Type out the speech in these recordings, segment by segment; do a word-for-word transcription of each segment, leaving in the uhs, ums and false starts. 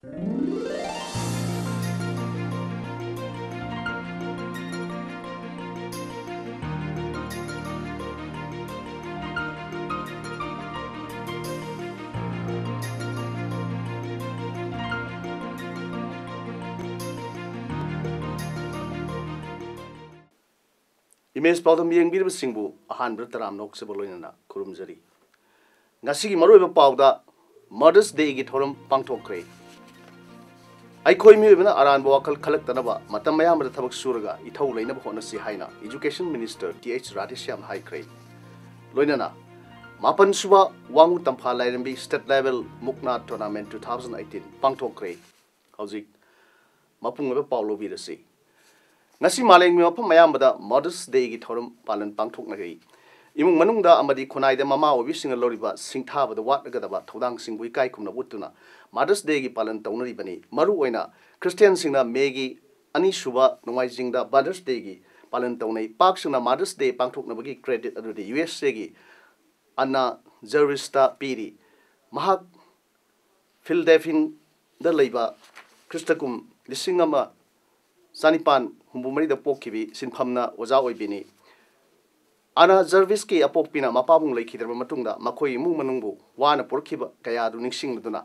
Image ꯄꯥꯎꯗꯝ ꯌꯦꯡꯕꯤꯔꯤꯕꯁꯤꯡꯕꯨ ꯑꯍꯥꯟꯕꯗ ꯇꯔꯥꯝꯅ ꯑꯣꯛꯆꯕ ꯂꯣꯏꯅꯅ ꯈꯨꯔꯨꯝꯖꯔꯤ꯫ ꯉꯁꯤꯒꯤ ꯃꯔꯨꯑꯣꯏꯕ ꯄꯥꯎꯗ Mother's Dayꯒꯤ ꯊꯧꯔꯝ ꯄꯥꯡꯊꯣꯛꯈ꯭ꯔꯦ꯫ ꯑꯩꯈꯣꯏ ꯃꯤꯑꯣꯏꯕꯅ ꯑꯔꯥꯟꯕ ꯋꯥꯈꯜ ꯈꯜꯂꯛꯇꯅꯕ ꯃꯇꯝ ꯑꯌꯥꯝꯕꯗ ꯊꯕꯛ ꯁꯨꯔꯒ ꯏꯊꯧ ꯂꯩꯅꯕ ꯍꯣꯠꯅꯁꯤ ꯍꯥꯏꯅ Education Minister ꯇꯤ ꯑꯩꯆ ꯔꯥꯙꯦꯁ꯭ꯌꯥꯝꯅ ꯍꯥꯏꯈ꯭ꯔꯦ꯫ ꯂꯣꯏꯅꯅ ꯃꯥꯄꯟ ꯁꯨꯕ ꯋꯥꯉꯨ ꯇꯝꯐꯥ ꯂꯥꯏꯔꯦꯝꯕꯤ State Level ꯃꯨꯛꯅꯥ Tournament two thousand eighteen ꯄꯥꯡꯊꯣꯛꯈ꯭ꯔꯦ꯫ ꯍꯧꯖꯤꯛ ꯃꯄꯨꯡ ꯑꯣꯏꯕ ꯄꯥꯎ ꯂꯧꯕꯤꯔꯁꯤ꯫ ꯉꯁꯤ ꯃꯥꯂꯦꯝꯒꯤ ꯃꯐꯝ ꯑꯌꯥꯝꯕꯗ Mother's Dayꯒꯤ ꯊꯧꯔꯝ ꯄꯥꯂꯟ ꯄꯥꯡꯊꯣꯛꯅꯔꯤ꯫ ꯏꯃꯨꯡ ꯃꯅꯨꯡꯗ ꯑꯃꯗꯤ ꯈꯨꯟꯅꯥꯏꯗ ꯃꯃꯥ ꯑꯣꯏꯕꯤꯁꯤꯡꯅ ꯂꯧꯔꯤꯕ ꯁꯤꯡꯊꯥꯕꯗ ꯋꯥꯠꯂꯒꯗꯕ ꯊꯧꯗꯥꯡꯁꯤꯡꯕꯨ ꯏꯀꯥꯏ ꯈꯨꯝꯅꯕ ꯎꯠꯇꯨꯅ Mother's Dayꯒꯤ ꯄꯥꯂꯟ ꯇꯧꯅꯔꯤꯕꯅꯤ꯫ ꯃꯔꯨꯑꯣꯏꯅ ꯈ꯭ꯔꯤꯁꯇꯤꯌꯥꯟꯁꯤꯡꯅ ꯃꯦꯒꯤ ꯑꯅꯤꯁꯨꯕ ꯅꯣꯡꯃꯥꯏꯖꯤꯡꯗ Mother's Dayꯒꯤ ꯄꯥꯂꯟ ꯇꯧꯅꯩ꯫ ꯄꯥꯛ ꯁꯟꯅ Mother's Day ꯄꯥꯡꯊꯣꯛꯅꯕꯒꯤ credit ꯑꯗꯨꯗꯤ ꯌꯨ ꯑꯦꯁ ꯑꯦꯒꯤ ꯑꯅꯥ ꯖꯔꯚꯤꯁꯇ ꯄꯤꯔꯤ꯫ ꯃꯍꯥꯛ ꯐꯤꯂꯗꯦꯜꯐꯤꯌꯥꯗ ꯂꯩꯕ ꯈ꯭ꯔꯤꯁꯇ ꯀꯨꯝ ꯂꯤꯁꯤꯡ ꯑꯃ ꯆꯅꯤꯄꯥꯟ ꯍꯨꯝꯐꯨ ꯃꯔꯤꯗ ꯄꯣꯛꯈꯤꯕꯤ ꯁꯤꯟꯐꯝꯅ ꯑꯣꯖꯥ ꯑꯣꯏꯕꯤꯅꯤ꯫ ꯑꯅꯥ ꯖꯔꯚꯤꯁꯀꯤ ꯑꯄꯣꯛꯄꯤꯅ ꯃꯄꯥꯕꯨꯡ ꯂꯩꯈꯤꯗ꯭ꯔꯕ ꯃꯇꯨꯡꯗ ꯃꯈꯣꯏ ꯏꯃꯨꯡ ꯃꯅꯨꯡꯕꯨ ꯋꯥꯅ ꯄꯨꯔꯛꯈꯤꯕ ꯀꯌꯥ ꯑꯗꯨ ꯅꯤꯡꯁꯤꯡꯂꯗꯨꯅ,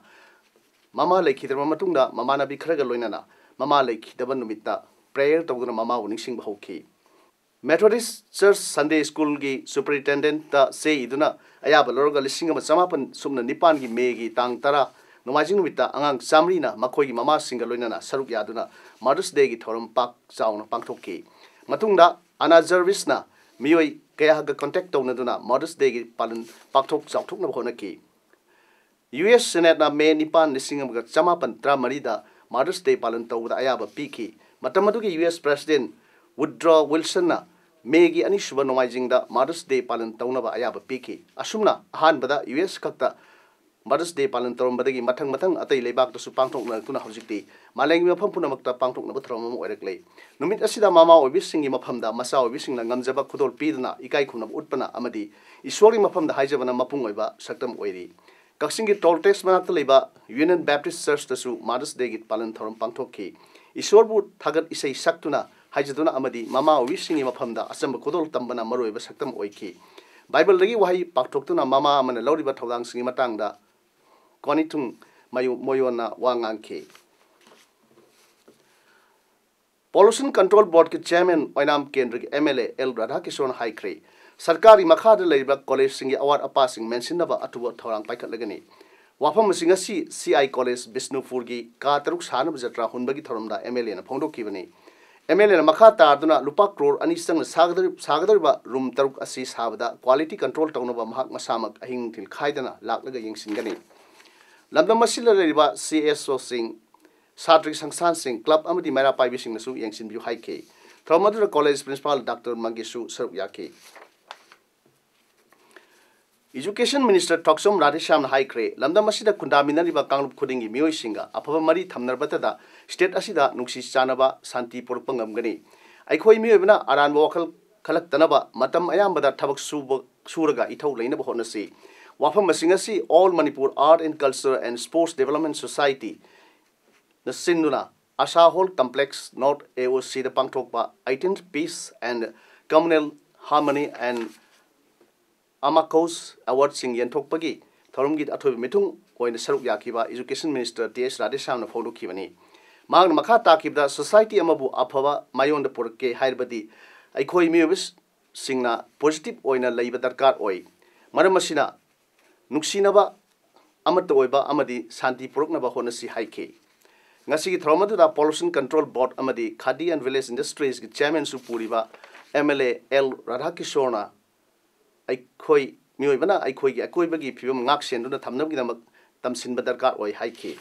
ꯃꯃꯥ ꯂꯩꯈꯤꯗ꯭ꯔꯕ ꯃꯇꯨꯡꯗ ꯃꯃꯥꯟꯅꯕꯤ ꯈꯔꯒ ꯂꯣꯏꯅꯅ ꯃꯃꯥ ꯂꯩꯈꯤꯗꯕ ꯅꯨꯃꯤꯠꯇ prayer ꯇꯧꯗꯨꯅ ꯃꯃꯥꯕꯨ ꯅꯤꯡꯁꯤꯡꯕ ꯍꯧꯈꯤ꯫ Methodist Church Sunday Schoolꯒꯤ Superintendentꯇ ꯆꯦ ꯏꯗꯨꯅ ꯑꯌꯥꯕ ꯂꯧꯔꯒ ꯂꯤꯁꯤꯡ ꯑꯃ ꯆꯃꯥꯄꯟ ꯁꯨꯞꯅ ꯅꯤꯄꯥꯟꯒꯤ ꯃꯦꯒꯤ ꯇꯥꯡ ꯇꯔꯥ ꯅꯣꯡꯃꯥꯏꯖꯤꯡ ꯅꯨꯃꯤꯠꯇ ꯑꯉꯥꯡ ꯆꯥꯃꯔꯤꯅ ꯃꯈꯣꯏꯒꯤ ꯃꯃꯥꯁꯤꯡꯒ ꯂꯣꯏꯅꯅ ꯁꯔꯨꯛ ꯌꯥꯗꯨꯅ Mother's Dayꯒꯤ ꯊꯧꯔꯝ ꯄꯥꯛ ꯆꯥꯎꯅ ꯄꯥꯡꯊꯣꯛꯈꯤ꯫ ꯃꯇꯨꯡꯗ ꯑꯅꯥ ꯖꯔꯚꯤꯁꯅ ꯃꯤꯑꯣꯏ ꯀꯌꯥꯒ contact ꯇꯧꯅꯗꯨꯅ Mother's Dayꯒꯤ ꯄꯥꯂꯟ ꯄꯥꯛꯊꯣꯛ ꯆꯥꯎꯊꯣꯛꯅꯕ ꯍꯣꯠꯅꯈꯤ꯫ ꯌꯨ ꯑꯦꯁ Senateꯅ ꯃꯦ ꯅꯤꯄꯥꯟ, ꯂꯤꯁꯤꯡ ꯑꯃꯒ ꯆꯃꯥꯄꯟ ꯇꯔꯥꯃꯔꯤꯗ Mother's Day ꯄꯥꯂꯟ ꯇꯧꯕꯗ ꯑꯌꯥꯕ ꯄꯤꯈꯤ꯫ ꯃꯇꯝ ꯑꯗꯨꯒꯤ ꯌꯨ ꯑꯦꯁ President Woodrow Wilsonꯅ ꯃꯦꯒꯤ ꯑꯅꯤꯁꯨꯕ ꯅꯣꯡꯃꯥꯏꯖꯤꯡꯗ Mother's Day ꯄꯥꯂꯟ ꯇꯧꯅꯕ ꯑꯌꯥꯕ ꯄꯤꯈꯤ꯫ ꯑꯁꯨꯝꯅ ꯑꯍꯥꯟꯕꯗ ꯌꯨ ꯑꯦꯁ ꯈꯛꯇ Mother's Day ꯄꯥꯂꯟ ꯇꯧꯔꯝꯕꯗꯒꯤ ꯃꯊꯪ ꯃꯊꯪ ꯑꯇꯩ ꯂꯩꯕꯥꯛꯇꯁꯨ ꯄꯥꯡꯊꯣꯛꯅꯔꯛꯇꯨꯅ ꯍꯧꯖꯤꯛꯇꯤ ꯃꯥꯂꯦꯝꯒꯤ ꯃꯐꯝ ꯄꯨꯝꯅꯃꯛꯇ ꯄꯥꯡꯊꯣꯛꯅꯕ ꯊꯧꯔꯝ ꯑꯃ ꯑꯣꯏꯔꯛꯂꯦ꯫ ꯅꯨꯃꯤꯠ ꯑꯁꯤꯗ ꯃꯃꯥ ꯑꯣꯏꯕꯤꯁꯤꯡꯒꯤ ꯃꯐꯝꯗ ꯃꯆꯥ ꯑꯣꯏꯕꯤꯁꯤꯡꯅ ꯉꯝꯖꯕ ꯈꯨꯗꯣꯜ ꯄꯤꯗꯨꯅ ꯏꯀꯥꯏ ꯈꯨꯝꯅꯕ ꯎꯠꯄꯅ ꯑꯃꯗꯤ ꯏꯁꯣꯔꯒꯤ ꯃꯐꯝꯗ ꯍꯥꯏꯖꯕꯅ ꯃꯄꯨꯡ ꯑꯣꯏꯕ ꯁꯛꯇꯝ ꯑꯣꯏꯔꯤ꯫ ꯀꯛꯆꯤꯡꯒꯤ toll tax ꯃꯅꯥꯛꯇ ꯂꯩꯕ Union Baptist Churchꯇꯁꯨ Mother's Dayꯒꯤ ꯄꯥꯂꯟ ꯊꯧꯔꯝ ꯄꯥꯡꯊꯣꯛꯈꯤ꯫ ꯏꯁꯣꯔꯕꯨ ꯊꯥꯒꯠ ꯏꯁꯩ ꯁꯛꯇꯨꯅ, ꯍꯥꯏꯖꯗꯨꯅ ꯑꯃꯗꯤ ꯃꯃꯥ ꯑꯣꯏꯕꯤꯁꯤꯡꯒꯤ ꯃꯐꯝꯗ ꯑꯆꯝꯕ ꯈꯨꯗꯣꯜ ꯇꯝꯕꯅ ꯃꯔꯨꯑꯣꯏꯕ ꯁꯛꯇꯝ ꯑꯣꯏꯈꯤ꯫ ꯕꯥꯏꯕꯜꯗꯒꯤ ꯋꯥꯍꯩ ꯄꯥꯊꯣꯛꯇꯨꯅ ꯃꯃꯥ ꯑꯃꯅ ꯂꯧꯔꯤꯕ ꯊꯧꯗꯥꯡꯁꯤꯡꯒꯤ ꯃꯇꯥꯡꯗ ꯀꯣꯅꯤꯊꯨꯡ ꯃꯌꯨ-, ꯃꯣꯌꯣꯟꯅ ꯋꯥ ꯉꯥꯡꯈꯤ꯫ Pollution Control Boardꯀꯤ chairman ꯑꯣꯏꯅꯥꯝ ꯀꯦꯟꯗ꯭ꯔꯒꯤ MLA ꯑꯦꯜ ꯔꯥꯙꯥꯀꯤꯁꯣꯔꯅ ꯍꯥꯏꯈ꯭ꯔꯦ, ꯁꯔꯀꯥꯔꯒꯤ ꯃꯈꯥꯗ ꯂꯩꯔꯤꯕ collegeꯁꯤꯡꯒꯤ ꯑꯋꯥꯠ ꯑꯄꯥꯁꯤꯡ ꯃꯦꯟꯁꯤꯟꯅꯕ ꯑꯊꯨꯕ ꯊꯧꯔꯥꯡ ꯄꯥꯏꯈꯠꯂꯒꯅꯤ꯫ ꯋꯥꯐꯝꯁꯤꯡ ꯑꯁꯤ CI College ꯕꯤꯁꯅꯨꯄꯨꯔꯒꯤ ꯀꯥ ꯇꯔꯨꯛ ꯁꯥꯅꯕ ꯖꯇ꯭ꯔꯥ ꯍꯨꯟꯕꯒꯤ ꯊꯧꯔꯝꯗ MLAꯅ ꯐꯣꯡꯗꯣꯛꯈꯤꯕꯅꯤ꯫ MLAꯅ ꯃꯈꯥ ꯇꯥꯗꯨꯅ ꯂꯨꯄꯥ ꯀ꯭ꯔꯣꯔ ꯑꯅꯤ ꯆꯪꯅ ꯁꯥꯒꯗꯧꯔꯤ-, ꯁꯥꯒꯗꯧꯔꯤꯕ room ꯇꯔꯨꯛ ꯑꯁꯤ ꯁꯥꯕꯗ quality control ꯇꯧꯅꯕ ꯃꯍꯥꯛ ꯃꯁꯥꯃꯛ ꯑꯍꯤꯡ ꯅꯨꯡꯊꯤꯜ ꯈꯥꯏꯗꯅ ꯂꯥꯛꯂꯒ ꯌꯦꯡꯁꯤꯟꯒꯅꯤ꯫ ꯂꯝꯗꯝ ꯑꯁꯤꯗ ꯂꯩꯔꯤꯕ CSOꯁꯤꯡ, ꯁꯥꯇ꯭ꯔꯒꯤ ꯁꯪꯁꯊꯥꯟꯁꯤꯡ, club ꯑꯃꯗꯤ ꯃꯩꯔꯥ ꯄꯥꯏꯕꯤꯁꯤꯡꯅꯁꯨ ꯌꯦꯡꯁꯤꯟꯕꯤꯌꯨ ꯍꯥꯏꯈꯤ꯫ ꯊꯧꯔꯝ ꯑꯗꯨꯗ college principal ꯗꯥꯛꯇꯔ ꯃꯪꯒꯦꯁꯁꯨ ꯁꯔꯨꯛ ꯌꯥꯈꯤ꯫ Education Minister ꯊꯣꯛꯆꯣꯝ ꯔꯥꯙꯦꯁ꯭ꯌꯥꯝꯅ ꯍꯥꯏꯈ꯭ꯔꯦ, ꯂꯝꯗꯝ ꯑꯁꯤꯗ ꯈꯨꯟꯗꯥꯃꯤꯟꯅꯔꯤꯕ ꯀꯥꯡꯂꯨꯞ ꯈꯨꯗꯤꯡꯒꯤ ꯃꯤꯑꯣꯏꯁꯤꯡꯒ ꯑꯐꯕ ꯃꯔꯤ ꯊꯝꯅꯔꯕꯇꯗ state ꯑꯁꯤꯗ ꯅꯨꯡꯁꯤ ꯆꯥꯟꯅꯕ, ꯁꯥꯟꯇꯤ ꯄꯨꯔꯛꯄ ꯉꯝꯒꯅꯤ꯫ ꯑꯩꯈꯣꯏ ꯃꯤꯑꯣꯏꯕꯅ ꯑꯔꯥꯟꯕ ꯋꯥꯈꯜ ꯈꯜꯂꯛꯇꯅꯕ ꯃꯇꯝ ꯑꯌꯥꯝꯕꯗ ꯊꯕꯛ ꯁꯨꯕ, ꯁꯨꯔꯒ ꯏꯊꯧ ꯂꯩꯅꯕ ꯍꯣꯠꯅꯁꯤ꯫ ꯋꯥꯐꯝꯁꯤꯡ ꯑꯁꯤ All Manipur Art and Culture and Sports Development Society ꯅ ꯁꯤꯟꯗꯨꯅ ꯑꯁꯥ ꯍꯣꯜ complex, North AOCꯗ ꯄꯥꯡꯊꯣꯛꯄ eighteenth Peace and Communal Harmony and Amakos Awardꯁꯤꯡ ꯌꯦꯟꯊꯣꯛꯄꯒꯤ ꯊꯧꯔꯝꯒꯤ ꯑꯊꯣꯏꯕ ꯃꯤꯊꯨꯡ ꯑꯣꯏꯅ ꯁꯔꯨꯛ ꯌꯥꯈꯤꯕ Education Minister ꯇꯤ ꯑꯦꯁ ꯔꯥꯙꯦꯁ꯭ꯌꯥꯝꯅ ꯐꯣꯡꯗꯣꯛꯈꯤꯕꯅꯤ꯫ ꯃꯍꯥꯛꯅ ꯃꯈꯥ ꯇꯥꯈꯤꯕꯗ, society ꯑꯃꯕꯨ ꯑꯐꯕ ꯃꯥꯏꯌꯣꯟꯗ ꯄꯨꯔꯛꯀꯦ ꯍꯥꯏꯔꯕꯗꯤ ꯑꯩꯈꯣꯏ ꯃꯤꯑꯣꯏꯕꯁꯤꯡꯅ positive ꯑꯣꯏꯅ ꯂꯩꯕ ꯗꯔꯀꯥꯔ ꯑꯣꯏ꯫ ꯃꯔꯝ ꯑꯁꯤꯅ, ꯅꯨꯡꯁꯤꯅꯕ, ꯑꯃꯠꯇ ꯑꯣꯏꯕ ꯑꯃꯗꯤ ꯁꯥꯟꯇꯤ ꯄꯨꯔꯛꯅꯕ ꯍꯣꯠꯅꯁꯤ ꯍꯥꯏꯈꯤ꯫ ꯉꯁꯤꯒꯤ ꯊꯧꯔꯝ ꯑꯗꯨꯗ Pollution Control Board ꯑꯃꯗꯤ Khadi and Village Industries ꯀꯤ chairman ꯁꯨ ꯄꯨꯔꯤꯕ MLA ꯑꯦꯜ ꯔꯥꯙꯥꯀꯤꯁꯣꯔꯅ ꯑꯩꯈꯣꯏ ꯃꯤꯑꯣꯏꯕꯅ ꯑꯩꯈꯣꯏꯒꯤ ꯑꯀꯣꯏꯕꯒꯤ ꯐꯤꯕꯝ ꯉꯥꯛ ꯁꯦꯟꯗꯨꯅ ꯊꯝꯅꯕꯒꯤꯗꯃꯛ ꯇꯝꯁꯤꯟꯕ ꯗꯔꯀꯥꯔ ꯑꯣꯏ ꯍꯥꯏꯈꯤ꯫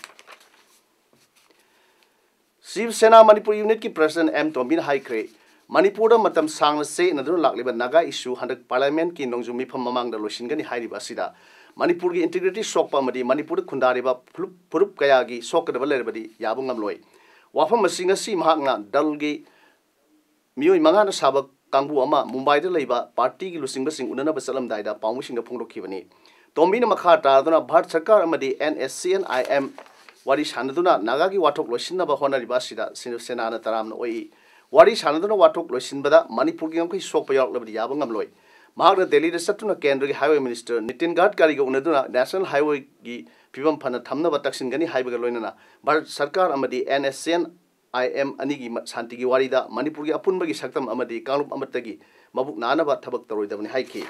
ꯁꯤꯕ ꯁꯦꯅꯥ ꯃꯅꯤꯄꯨꯔ unit ꯀꯤ president ꯑꯦꯝ ꯇꯣꯝꯕꯤꯅ ꯍꯥꯏꯈ꯭ꯔꯦ, ꯃꯅꯤꯄꯨꯔꯗ ꯃꯇꯝ ꯁꯥꯡꯅ ꯆꯌꯦꯠꯅꯗꯨꯅ ꯂꯥꯛꯂꯤꯕ ꯅꯥꯒꯥ issue ꯍꯟꯗꯛ parliament ꯀꯤ ꯅꯣꯡꯖꯨ ꯃꯤꯐꯝ ꯃꯃꯥꯡꯗ ꯂꯣꯏꯁꯤꯟꯒꯅꯤ ꯍꯥꯏꯔꯤꯕ ꯑꯁꯤꯗ ꯃꯅꯤꯄꯨꯔꯒꯤ integrity ꯁꯣꯛꯄ ꯑꯃꯗꯤ ꯃꯅꯤꯄꯨꯔꯗ ꯈꯨꯟꯗꯥꯔꯤꯕ ꯐꯨꯔꯨꯞ, ꯐꯨꯔꯨꯞ ꯀꯌꯥꯒꯤ ꯁꯣꯛꯀꯗꯕ ꯂꯩꯔꯕꯗꯤ ꯌꯥꯕ ꯉꯝꯂꯣꯏ꯫ ꯋꯥꯐꯝ ꯑꯁꯤ ꯉꯁꯤ ꯃꯍꯥꯛꯅ ꯗꯜꯒꯤ ꯃꯤꯑꯣꯏ ꯃꯉꯥꯅ ꯁꯥꯕ ꯀꯥꯡꯕꯨ ꯑꯃ ꯃꯨꯝꯕꯥꯏꯗ ꯂꯩꯕ party ꯒꯤ ꯂꯨꯆꯤꯡꯕꯁꯤꯡ ꯎꯅꯅꯕ ꯆꯠꯂꯝꯗꯥꯏꯗ ꯄꯥꯎꯃꯤꯁꯤꯡꯗ ꯐꯣꯡꯗꯣꯛꯈꯤꯕꯅꯤ꯫ ꯇꯣꯝꯕꯤꯅ ꯃꯈꯥ ꯇꯥꯗꯨꯅ ꯚꯥꯔꯠ ꯁꯔꯀꯥꯔ ꯑꯃꯗꯤ NSCN-IM ꯋꯥꯔꯤ ꯁꯥꯟꯅꯗꯨꯅ ꯅꯥꯒꯥꯒꯤ ꯋꯥꯊꯣꯛ ꯂꯣꯏꯁꯤꯟꯅꯕ ꯍꯣꯠꯅꯔꯤꯕ ꯑꯁꯤꯗ ꯁꯤꯕ ꯁꯦꯅꯥꯅ ꯇꯔꯥꯝꯅ ꯑꯣꯛꯏ꯫ ꯋꯥꯔꯤ ꯁꯥꯟꯅꯗꯨꯅ ꯋꯥꯊꯣꯛ ꯂꯣꯏꯁꯤꯟꯕꯗ ꯃꯅꯤꯄꯨꯔꯒꯤ ꯉꯝꯈꯩ ꯁꯣꯛꯄ ꯌꯥꯎꯔꯛꯂꯕꯗꯤ ꯌꯥꯕ ꯉꯝꯂꯣꯏ꯫ ꯃꯍꯥꯛꯅ ꯗꯦꯜꯂꯤꯗ ꯆꯠꯇꯨꯅ ꯀꯦꯟꯗ꯭ꯔꯒꯤ highway minister ꯅꯤꯇꯤꯟ ꯒꯗꯀꯥꯔꯤꯒ ꯎꯅꯗꯨꯅ national highway-ꯒꯤ ꯐꯤꯕꯝ ꯐꯅ ꯊꯝꯅꯕ ꯇꯛꯁꯤꯟꯒꯅꯤ ꯍꯥꯏꯕꯒ ꯂꯣꯏꯅꯅ ꯚꯥꯔꯠ ꯁꯔꯀꯥꯔ ꯑꯃꯗꯤ NSCN-IM ꯑꯅꯤꯒꯤ ꯃ-, ꯁꯥꯟꯇꯤꯒꯤ ꯋꯥꯔꯤꯗ ꯃꯅꯤꯄꯨꯔꯒꯤ ꯑꯄꯨꯟꯕꯒꯤ ꯁꯛꯇꯝ ꯑꯃꯗꯤ ꯀꯥꯡꯂꯨꯞ ꯑꯃꯠꯇꯒꯤ ꯃꯕꯨꯛ ꯅꯥꯅꯕ ꯊꯕꯛ ꯇꯧꯔꯣꯏꯗꯕꯅꯤ ꯍꯥꯏꯈꯤ꯫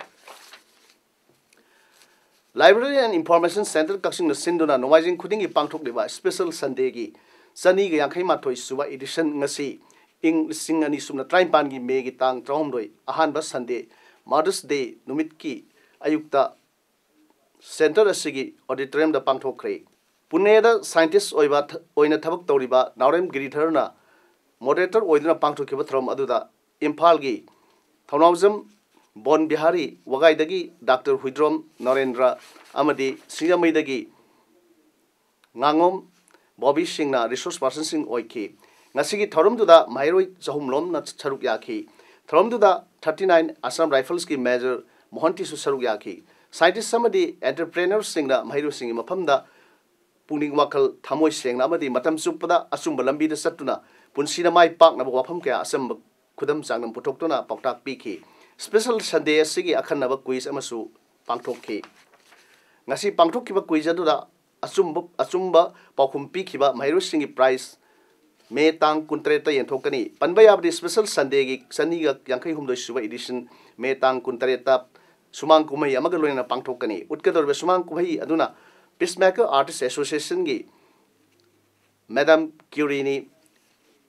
Library and Information Centre ꯀꯛꯆꯤꯡꯅ ꯁꯤꯟꯗꯨꯅ ꯅꯣꯡꯃꯥꯏꯖꯤꯡ ꯈꯨꯗꯤꯡꯒꯤ ꯄꯥꯡꯊꯣꯛꯂꯤꯕ special Sunday-ꯒꯤ ꯆꯅꯤꯒ ꯌꯥꯡꯈꯩ ꯃꯥꯊꯣꯏ ꯁꯨꯕ edition ꯉꯁꯤ ꯏꯪ ꯂꯤꯁꯤꯡ ꯑꯅꯤ ꯁꯨꯞꯅ ꯇꯔꯥꯅꯤꯄꯥꯟꯒꯤ May-ꯒꯤ ꯇꯥꯡ ꯇꯔꯥꯍꯨꯝꯗꯣꯏ, ꯑꯍꯥꯟꯕ Sunday, Mother's Day ꯅꯨꯃꯤꯠꯀꯤ ꯑꯌꯨꯛꯇ centre ꯑꯁꯤꯒꯤ auditorium-ꯗ ꯄꯥꯡꯊꯣꯛꯈ꯭ꯔꯦ꯫ ꯄꯨꯅꯦꯗ scientist ꯑꯣꯏꯕ ꯊ-, ꯑꯣꯏꯅ ꯊꯕꯛ ꯇꯧꯔꯤꯕ ꯅꯥꯎꯔꯦꯝ ꯒꯤꯔꯤꯙꯔꯅ moderator ꯑꯣꯏꯗꯨꯅ ꯄꯥꯡꯊꯣꯛꯈꯤꯕ ꯊꯧꯔꯝ ꯑꯗꯨꯗ ꯏꯝꯐꯥꯜꯒꯤ ꯊꯧꯅꯥꯎꯖꯝ ꯕꯣꯟ ꯕꯤꯍꯥꯔꯤ ꯋꯥꯒꯥꯏꯗꯒꯤ Doctor ꯍꯨꯏꯗ꯭ꯔꯣꯝ ꯅꯔꯦꯟꯗ꯭ꯔ ꯑꯃꯗꯤ ꯁꯤꯡꯖꯃꯩꯗꯒꯤ ꯉꯥꯉꯣꯝ ꯕꯣꯕꯤ ꯁꯤꯡꯅ resource person-ꯁꯤꯡ ꯑꯣꯏꯈꯤ꯫ ꯉꯁꯤꯒꯤ ꯊꯧꯔꯝꯗꯨꯗ ꯃꯍꯩꯔꯣꯏ ꯆꯍꯨꯝ ꯂꯣꯝꯅ ꯁꯔꯨꯛ ꯌꯥꯈꯤ꯫ ꯊꯧꯔꯝꯗꯨꯗ thirty nine Assam Rifles-ꯀꯤ Major ꯃꯣꯍꯟꯇꯤꯁꯨ ꯁꯔꯨꯛ ꯌꯥꯈꯤ꯫ Scientist ꯑꯃꯗꯤ entrepreneur-ꯁꯤꯡꯅ ꯃꯍꯩꯔꯣꯏꯁꯤꯡꯒꯤ ꯃꯐꯝꯗ ꯄꯨꯛꯅꯤꯡ ꯋꯥꯈꯜ ꯊꯃꯣꯏ ꯁꯦꯡꯅ ꯑꯃꯗꯤ ꯃꯇꯝ ꯆꯨꯞꯄꯗ ꯑꯆꯨꯝꯕ ꯂꯝꯕꯤꯗ ꯆꯠꯇꯨꯅ ꯄꯨꯟꯁꯤꯗ ꯃꯥꯏ ꯄꯥꯛꯅꯕ ꯋꯥꯐꯝ ꯀꯌꯥ ꯑꯆꯝꯕ ꯈꯨꯗꯝ ꯆꯥꯡꯗꯝ ꯄꯨꯊꯣꯛꯇꯨꯅ ꯄꯥꯎꯇꯥꯛ ꯄꯤꯈꯤ꯫ Special Sunday ꯑꯁꯤꯒꯤ ꯑꯈꯟꯅꯕ quiz ꯑꯃꯁꯨ ꯄꯥꯡꯊꯣꯛꯈꯤ꯫ ꯉꯁꯤ ꯄꯥꯡꯊꯣꯛꯈꯤꯕ quiz ꯑꯗꯨꯗ ꯑꯆꯨꯝꯕ, ꯑꯆꯨꯝꯕ ꯄꯥꯎꯈꯨꯝ ꯄꯤꯈꯤꯕ ꯃꯍꯩꯔꯣꯏꯁꯤꯡꯒꯤ prize May ꯇꯥꯡ ꯀꯨꯟꯇꯔꯦꯠꯇ ꯌꯦꯟꯊꯣꯛꯀꯅꯤ꯫ ꯄꯟꯕ ꯌꯥꯕꯗꯤ special Sunday-ꯒꯤ ꯆꯅꯤꯒ ꯌꯥꯡꯈꯩ ꯍꯨꯝꯗꯣꯏ ꯁꯨꯕ edition May ꯇꯥꯡ ꯀꯨꯟꯇꯔꯦꯠꯇ ꯁꯨꯃꯥꯡ ꯀꯨꯝꯍꯩ ꯑꯃꯒ ꯂꯣꯏꯅꯅ ꯄꯥꯡꯊꯣꯛꯀꯅꯤ꯫ ꯎꯠꯀꯗꯧꯔꯤꯕ ꯁꯨꯃꯥꯡ ꯀꯨꯝꯍꯩ ꯑꯗꯨꯅ Peacemaker Artist Association-ꯒꯤ Madam Curie-ꯅꯤ꯫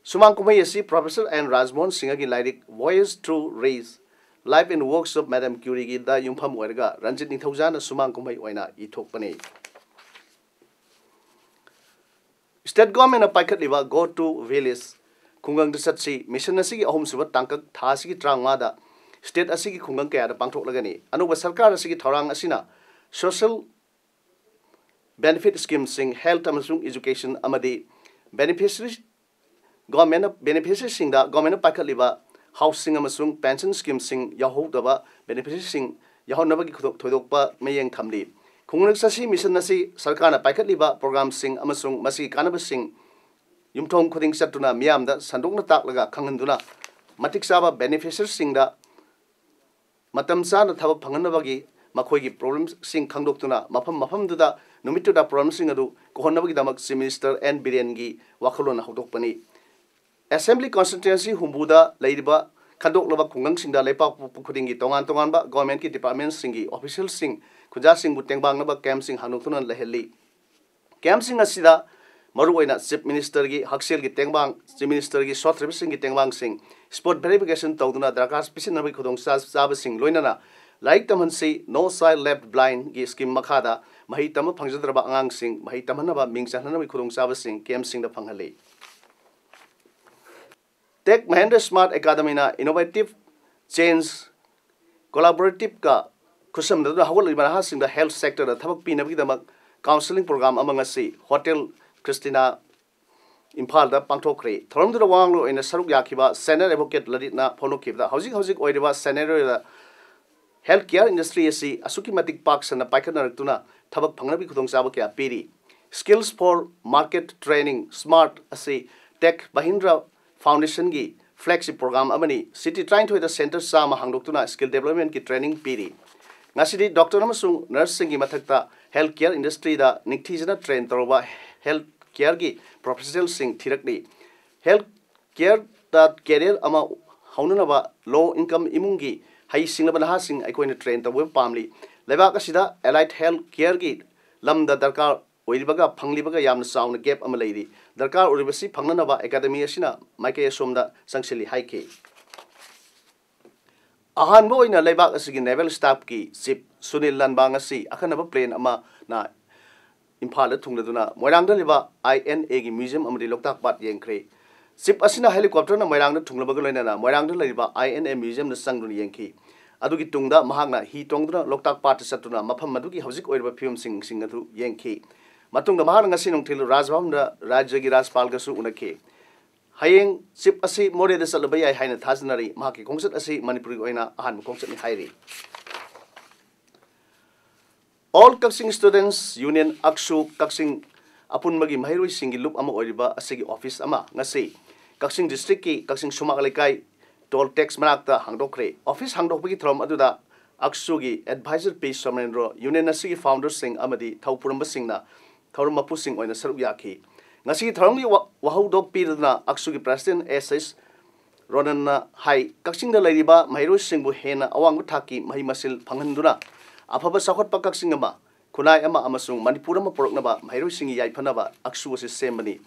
ꯁꯨꯃꯥꯡ ꯀꯨꯝꯍꯩ ꯑꯁꯤ Professor ꯑꯦꯟ ꯔꯥꯖꯃꯣꯍꯟ ꯁꯤꯡꯍꯒꯤ ꯂꯥꯏꯔꯤꯛ Voyage Through Race, Life and Works of Madame Curie-ꯒꯤꯗ ꯌꯨꯝꯐꯝ ꯑꯣꯏꯔꯒ ꯔꯟꯖꯤꯠ ꯅꯤꯡꯊꯧꯖꯥꯅ ꯁꯨꯃꯥꯡ ꯀꯨꯝꯍꯩ ꯑꯣꯏꯅ ꯏꯊꯣꯛꯄꯅꯤ꯫ State government-ꯅ ꯄꯥꯏꯈꯠꯂꯤꯕ Go to Village, ꯈꯨꯡꯒꯪꯗ ꯆꯠꯁꯤ mission ꯑꯁꯤꯒꯤ ꯑꯍꯨꯝꯁꯨꯕ ꯇꯥꯡꯀꯛ ꯊꯥ ꯑꯁꯤꯒꯤ ꯇꯔꯥꯃꯉꯥꯗ state ꯑꯁꯤꯒꯤ ꯈꯨꯡꯒꯪ ꯀꯌꯥꯗ ꯄꯥꯡꯊꯣꯛꯂꯒꯅꯤ꯫ ꯑꯅꯧꯕ ꯁꯔꯀꯥꯔ ꯑꯁꯤꯒꯤ ꯊꯧꯔꯥꯡ ꯑꯁꯤꯅ social benefit scheme-ꯁꯤꯡ, health ꯑꯃꯁꯨꯡ education ꯑꯃꯗꯤ beneficiary, government-ꯅ, beneficiary-ꯁꯤꯡꯗ government-ꯅ ꯄꯥꯏꯈꯠꯂꯤꯕ housing ꯑꯃꯁꯨꯡ pension scheme-ꯁꯤꯡ ꯌꯥꯎꯍꯧꯗꯕ beneficiary-ꯁꯤꯡ ꯌꯥꯎꯍꯟꯅꯕꯒꯤ ꯈꯨꯗꯣ-, ꯊꯣꯏꯗꯣꯛꯄ ꯃꯤꯠꯌꯦꯡ ꯊꯝꯂꯤ꯫ ꯈꯨꯡꯒꯪ ꯁꯥꯁꯤ ꯃꯤꯁꯟ ꯑꯁꯤ ꯁꯔꯀꯥꯔꯅ ꯄꯥꯏꯈꯠꯂꯤꯕ ꯄ꯭ꯔꯣꯒ꯭ꯔꯥꯝꯁꯤꯡ ꯑꯃꯁꯨꯡ ꯃꯁꯤꯒꯤ ꯀꯥꯟꯅꯕꯁꯤꯡ ꯌꯨꯝꯊꯣꯡ ꯈꯨꯗꯤꯡ ꯆꯠꯇꯨꯅ ꯃꯤꯌꯥꯝꯗ ꯁꯟꯗꯣꯛꯅ ꯇꯥꯛꯂꯒ ꯈꯪꯍꯟꯗꯨꯅ, ꯃꯇꯤꯛ ꯆꯥꯕ ꯕꯦꯅꯤꯐꯤꯁꯔꯁꯤꯡꯗ ꯃꯇꯝ ꯆꯥꯅ ꯊꯕꯛ ꯐꯪꯍꯟꯅꯕꯒꯤ ꯃꯈꯣꯏꯒꯤ ꯄ꯭ꯔꯣꯕ꯭ꯂꯦꯝꯁꯤꯡ ꯈꯪꯗꯣꯛꯇꯨꯅ, ꯃꯐꯝ ꯃꯐꯝꯗꯨꯗ ꯅꯨꯃꯤꯠꯇꯨꯗ ꯄ꯭ꯔꯣꯕ꯭ꯂꯦꯝꯁꯤꯡ ꯑꯗꯨ ꯀꯣꯛꯍꯟꯅꯕꯒꯤꯗꯃꯛ ꯆꯤꯐ ꯃꯤꯅꯤꯁꯇꯔ ꯑꯦꯟ ꯕꯤꯔꯦꯟꯒꯤ ꯋꯥꯈꯜꯂꯣꯟ ꯍꯧꯗꯣꯛꯄꯅꯤ꯫ ꯑꯦꯁꯦꯝꯕ꯭ꯂꯤ ꯀꯟꯁꯇꯤꯇ꯭ꯋꯦꯟꯁꯤ ꯍꯨꯝꯐꯨꯗ ꯂꯩꯔꯤꯕ ꯈꯟꯗꯣꯛꯂꯕ ꯈꯨꯡꯒꯪꯁꯤꯡꯗ ꯂꯩꯕꯥꯛ ꯄꯣꯛꯄ ꯈꯨꯗꯤꯡꯒꯤ ꯇꯣꯉꯥꯟ ꯇꯣꯉꯥꯟꯕ ꯒꯣꯔꯃꯦꯟꯠꯀꯤ ꯗꯤꯄꯥꯔꯠꯃꯦꯟꯠꯁꯤꯡꯒꯤ ꯑꯣꯐꯤꯁꯤꯌꯦꯜꯁꯤꯡ, ꯈꯨꯟꯖꯥꯁꯤꯡꯕꯨ ꯇꯦꯡꯕꯥꯡꯅꯕ ꯀꯦꯝꯞꯁꯤꯡ ꯍꯥꯡꯗꯣꯛꯇꯨꯅ ꯂꯩꯍꯜꯂꯤ꯫ ꯀꯦꯝꯞꯁꯤꯡ ꯑꯁꯤꯗ ꯃꯔꯨꯑꯣꯏꯅ ꯆꯤꯐ ꯃꯤꯅꯤꯁꯇꯔꯒꯤ ꯍꯛꯁꯦꯜꯒꯤ ꯇꯦꯡꯕꯥꯡ, ꯆꯤꯐ ꯃꯤꯅꯤꯁꯇꯔꯒꯤ ꯁꯣꯠꯊꯔꯤꯕꯁꯤꯡꯒꯤ ꯇꯦꯡꯕꯥꯡꯁꯤꯡ ꯁ꯭ꯄꯣꯠ ꯚꯦꯔꯤꯐꯤꯀꯦꯁꯟ ꯇꯧꯗꯨꯅ ꯗꯔꯀꯥꯔ ꯄꯤꯁꯤꯟꯅꯕꯒꯤ ꯈꯨꯗꯣꯡꯆꯥꯕꯁꯤꯡ, ꯂꯣꯏꯅꯅ ꯂꯥꯏꯔꯤꯛ ꯇꯝꯍꯟꯁꯤ, No Child Left Blindꯒꯤ ꯁ꯭ꯀꯤꯝ ꯃꯈꯥꯗ ꯃꯍꯩ ꯇꯝꯕ ꯐꯪꯖꯗ꯭ꯔꯕ ꯑꯉꯥꯡꯁꯤꯡ ꯃꯍꯩ ꯇꯝꯍꯟꯅꯕ ꯃꯤꯡ ꯆꯟꯍꯟꯅꯕꯒꯤ ꯈꯨꯗꯣꯡꯆꯥꯕꯁꯤꯡ ꯀꯦꯝꯞꯁꯤꯡꯗ ꯐꯪꯍꯜꯂꯤ꯫ ꯇꯦꯛ ꯃꯍꯦꯟꯗ꯭ꯔ ꯁ꯭ꯃꯥꯔꯠ ꯑꯦꯀꯥꯗꯃꯤꯅ ꯏꯅꯣꯚꯦꯇꯤꯚ ꯆꯦꯟꯖ ꯀꯣꯂꯥꯕꯣꯔꯦꯇꯤꯚꯀ ꯈꯨꯠꯁꯝꯅꯗꯨꯅ ꯍꯧꯒꯠꯂꯛꯂꯤꯕ ꯅꯍꯥꯁꯤꯡꯗ ꯍꯦꯜꯊ ꯁꯦꯛꯇꯔꯗ ꯊꯕꯛ ꯄꯤꯅꯕꯒꯤꯗꯃꯛ ꯀꯥꯎꯟꯁꯦꯂꯤꯡ ꯄ꯭ꯔꯣꯒ꯭ꯔꯥꯝ ꯑꯃ ꯉꯁꯤ ꯍꯣꯇꯦꯜ ꯈ꯭ꯔꯤꯁꯇꯤꯅꯥ ꯏꯝꯐꯥꯜꯗ ꯄꯥꯡꯊꯣꯛꯈ꯭ꯔꯦ꯫ ꯊꯧꯔꯝꯗꯨꯗ ꯋꯥ ꯉꯥꯡꯂꯣꯏ ꯑꯣꯏꯅ ꯁꯔꯨꯛ ꯌꯥꯈꯤꯕ ꯁꯦꯅꯤꯌꯔ ꯑꯦꯗꯚꯣꯀꯦꯠ ꯂꯂꯤꯠꯅ ꯐꯣꯡꯗꯣꯛꯈꯤꯕꯗ, ꯍꯧꯖꯤꯛ ꯍꯧꯖꯤꯛ ꯑꯣꯏꯔꯤꯕ ꯁꯦꯅꯥꯔꯤꯑꯣꯗ ꯍꯦꯜꯊ ꯀꯦꯌꯔ ꯏꯟꯗꯁꯇ꯭ꯔꯤ ꯑꯁꯤ ꯑꯁꯨꯛꯀꯤ ꯃꯇꯤꯛ ꯄꯥꯛ ꯁꯟꯅ ꯄꯥꯏꯈꯠꯅꯔꯛꯇꯨꯅ ꯊꯕꯛ ꯐꯪꯅꯕꯒꯤ ꯈꯨꯗꯣꯡꯆꯥꯕ ꯀꯌꯥ ꯄꯤꯔꯤ꯫ Skills for Market Training, smart ꯑꯁꯤ ꯇꯦꯛ ꯃꯍꯤꯟꯗ꯭ꯔ ꯐꯥꯎꯟꯗꯦꯁꯟꯒꯤ ꯐ꯭ꯂꯦꯒꯁꯤꯞ ꯄ꯭ꯔꯣꯒ꯭ꯔꯥꯝ ꯑꯃꯅꯤ꯫ ꯁꯤꯇꯤ ꯇꯔꯥꯅꯤꯊꯣꯏꯗ ꯁꯦꯟꯇꯔ ꯆꯥꯝꯃ ꯍꯥꯡꯗꯣꯛꯇꯨꯅ ꯁ꯭ꯀꯤꯜ ꯗꯦꯕꯂꯞꯃꯦꯟꯠꯀꯤ ꯇ꯭ꯔꯦꯅꯤꯡ ꯄꯤꯔꯤ꯫ ꯉꯁꯤꯗꯤ ꯗꯣꯛꯇꯔ ꯑꯃꯁꯨꯡ ꯅꯔꯁꯁꯤꯡꯒꯤ ꯃꯊꯛꯇ ꯍꯦꯜꯊ ꯀꯦꯌꯔ ꯏꯟꯗꯁꯇ꯭ꯔꯤꯗ ꯅꯤꯡꯊꯤꯖꯅ ꯇ꯭ꯔꯦꯟ ꯇꯧꯔꯕ ꯍꯦꯜꯊ ꯀꯦꯌꯔꯒꯤ ꯄ꯭ꯔꯣꯐꯦꯁꯅꯦꯜꯁꯤꯡ ꯊꯤꯔꯛꯂꯤ꯫ ꯍꯦꯜꯊ ꯀꯦꯌꯔꯗ ꯀꯦꯔꯤꯌꯔ ꯑꯃ ꯍꯧꯅꯅꯕ ꯂꯣ ꯏꯟꯀꯝ ꯏꯃꯨꯡꯒꯤ ꯍꯩꯁꯤꯡꯂꯕ ꯅꯍꯥꯁꯤꯡ ꯑꯩꯈꯣꯏꯅ ꯇ꯭ꯔꯦꯟ ꯇꯧꯕ ꯄꯥꯝꯂꯤ꯫ ꯂꯩꯕꯥꯛ ꯑꯁꯤꯗ ꯑꯦꯂꯥꯏꯠ ꯍꯦꯜꯊ ꯀꯦꯌꯔꯒꯤ ꯂꯝꯗ ꯗꯔꯀꯥꯔ ꯑꯣꯏꯔꯤꯕꯒ ꯐꯪꯂꯤꯕꯒ ꯌꯥꯝꯅ ꯆꯥꯎꯅ ꯒꯦꯞ ꯑꯃ ꯂꯩꯔꯤ꯫ ꯗꯔꯀꯥꯔ ꯑꯣꯏꯔꯤꯕꯁꯤ ꯐꯪꯅꯅꯕ ꯑꯦꯀꯥꯗꯃꯤ ꯑꯁꯤꯅ ꯃꯥꯏꯀꯩ ꯑꯁꯣꯝꯗ ꯆꯪꯁꯤꯜꯂꯤ ꯍꯥꯏꯈꯤ꯫ ꯑꯍꯥꯟꯕ ꯑꯣꯏꯅ ꯂꯩꯕꯥꯛ ꯑꯁꯤꯒꯤ ꯅꯦꯚꯦꯜ ꯁ꯭ꯇꯥꯐꯀꯤ ꯆꯤꯐ ꯁꯨꯅꯤꯜ ꯂꯥꯟꯕꯥ ꯉꯁꯤ ꯑꯈꯟꯅꯕ ꯄ꯭ꯂꯦꯟ ꯑꯃꯅ ꯏꯝꯐꯥꯜꯗ ꯊꯨꯡꯂꯗꯨꯅ ꯃꯣꯏꯔꯥꯡꯗ ꯂꯩꯕ ꯑꯥꯏ ꯑꯦꯟ ꯑꯦꯒꯤ ꯃ꯭ꯌꯨꯖꯤꯌꯝ ꯑꯃꯗꯤ ꯂꯣꯛꯇꯥꯛ ꯄꯥꯠ ꯌꯦꯡꯈ꯭ꯔꯦ꯫ ꯆꯤꯐ ꯑꯁꯤꯅ ꯍꯦꯂꯤꯀꯣꯞꯇꯔꯅ ꯃꯣꯏꯔꯥꯡꯗ ꯊꯨꯡꯂꯕꯒ ꯂꯣꯏꯅꯅ ꯃꯣꯏꯔꯥꯡꯗ ꯂꯩꯔꯤꯕ ꯑꯥꯏ ꯑꯦꯟ ꯑꯦ ꯃ꯭ꯌꯨꯖꯤꯌꯝꯗ ꯆꯪꯗꯨꯅ ꯌꯦꯡꯈꯤ꯫ ꯑꯗꯨꯒꯤ ꯇꯨꯡꯗ ꯃꯍꯥꯛꯅ ꯍꯤ ꯇꯣꯡꯗꯨꯅ ꯂꯣꯛꯇꯥꯛ ꯄꯥꯠꯇ ꯆꯠꯇꯨꯅ ꯃꯐꯝ ꯑꯗꯨꯒꯤ ꯍꯧꯖꯤꯛ ꯑꯣꯏꯔꯤꯕ ꯐꯤꯕꯝꯁꯤꯡ ꯑꯗꯨ ꯌꯦꯡꯈꯤ꯫ ꯃꯇꯨꯡꯗ ꯃꯍꯥꯛꯅ ꯉꯁꯤ ꯅꯨꯡꯊꯤꯜ ꯔꯥꯖꯚꯕꯟꯗ ꯔꯥꯖ꯭ꯌꯒꯤ ꯔꯥꯖꯄꯥꯜꯒꯁꯨ ꯎꯅꯈꯤ꯫ ꯍꯌꯦꯡ ꯆꯤꯐ ꯑꯁꯤ ꯃꯣꯔꯦꯗ ꯆꯠꯂꯨꯕ ꯌꯥꯏ ꯍꯥꯏꯅ ꯊꯥꯖꯅꯔꯤ꯫ ꯃꯍꯥꯛꯀꯤ ꯈꯣꯡꯆꯠ ꯑꯁꯤ ꯃꯅꯤꯄꯨꯔꯒꯤ ꯑꯣꯏꯅ ꯑꯍꯥꯟꯕ ꯈꯣꯡꯆꯠꯅꯤ ꯍꯥꯏꯔꯤ꯫ All Kakching Students Union, ꯑꯛꯁꯨ ꯀꯛꯆꯤꯡ ꯑꯄꯨꯟꯕꯒꯤ ꯃꯍꯩꯔꯣꯏꯁꯤꯡꯒꯤ ꯂꯨꯞ ꯑꯃ ꯑꯣꯏꯔꯤꯕ ꯑꯁꯤꯒꯤ ꯑꯣꯐꯤꯁ ꯑꯃ ꯉꯁꯤ ꯀꯛꯆꯤꯡ ꯗꯤꯁꯇ꯭ꯔꯤꯛꯀꯤ ꯀꯛꯆꯤꯡ ꯁꯨꯃꯥꯡ ꯂꯩꯀꯥꯏ ꯇꯣꯜ ꯇꯦꯛꯁ ꯃꯅꯥꯛꯇ ꯍꯥꯡꯗꯣꯛꯈ꯭ꯔꯦ꯫ ꯑꯣꯐꯤꯁ ꯍꯥꯡꯗꯣꯛꯄꯒꯤ ꯊꯧꯔꯝ ꯑꯗꯨꯗ ꯑꯛꯁꯨꯒꯤ ꯑꯦꯗꯚꯥꯏꯖꯔ ꯄꯤ ꯁꯣꯃꯦꯟꯗ꯭ꯔꯣ, ꯌꯨꯅꯤꯌꯟ ꯑꯁꯤꯒꯤ ꯐꯥꯎꯟꯗꯔꯁꯤꯡ ꯑꯃꯗꯤ ꯊꯧ ꯄꯨꯔꯝꯕꯁꯤꯡꯅ ꯊꯧꯔꯝ ꯃꯄꯨꯁꯤꯡ ꯑꯣꯏꯅ ꯁꯔꯨꯛ ꯌꯥꯈꯤ꯫ ꯉꯁꯤꯒꯤ ꯊꯧꯔꯝꯒꯤ ꯋꯥ-, ꯋꯥꯍꯧꯗꯣꯛ ꯄꯤꯗꯨꯅ ꯑꯛꯁꯨꯒꯤ ꯄ꯭ꯔꯦꯁꯤꯗꯦꯟꯠ ꯑꯦꯁ ꯑꯦꯁ ꯔꯣꯅꯟꯅ ꯍꯥꯏ, ꯀꯛꯆꯤꯡꯗ ꯂꯩꯔꯤꯕ ꯃꯍꯩꯔꯣꯏꯁꯤꯡꯕꯨ ꯍꯦꯟꯅ ꯑꯋꯥꯡꯕ ꯊꯥꯛꯀꯤ ꯃꯍꯩ ꯃꯁꯤꯡ ꯐꯪꯍꯟꯗꯨꯅ ꯑꯐꯕ ꯆꯥꯎꯈꯠꯄ ꯀꯛꯆꯤꯡ ꯑꯃ, ꯈꯨꯟꯅꯥꯏ ꯑꯃ ꯑꯃꯁꯨꯡ ꯃꯅꯤꯄꯨꯔ ꯑꯃ ꯄꯨꯔꯛꯅꯕ ꯃꯍꯩꯔꯣꯏꯁꯤꯡꯒꯤ ꯌꯥꯏꯐꯅꯕ ꯑꯛꯁꯨ ꯑꯁꯤ ꯁꯦꯝꯕꯅꯤ꯫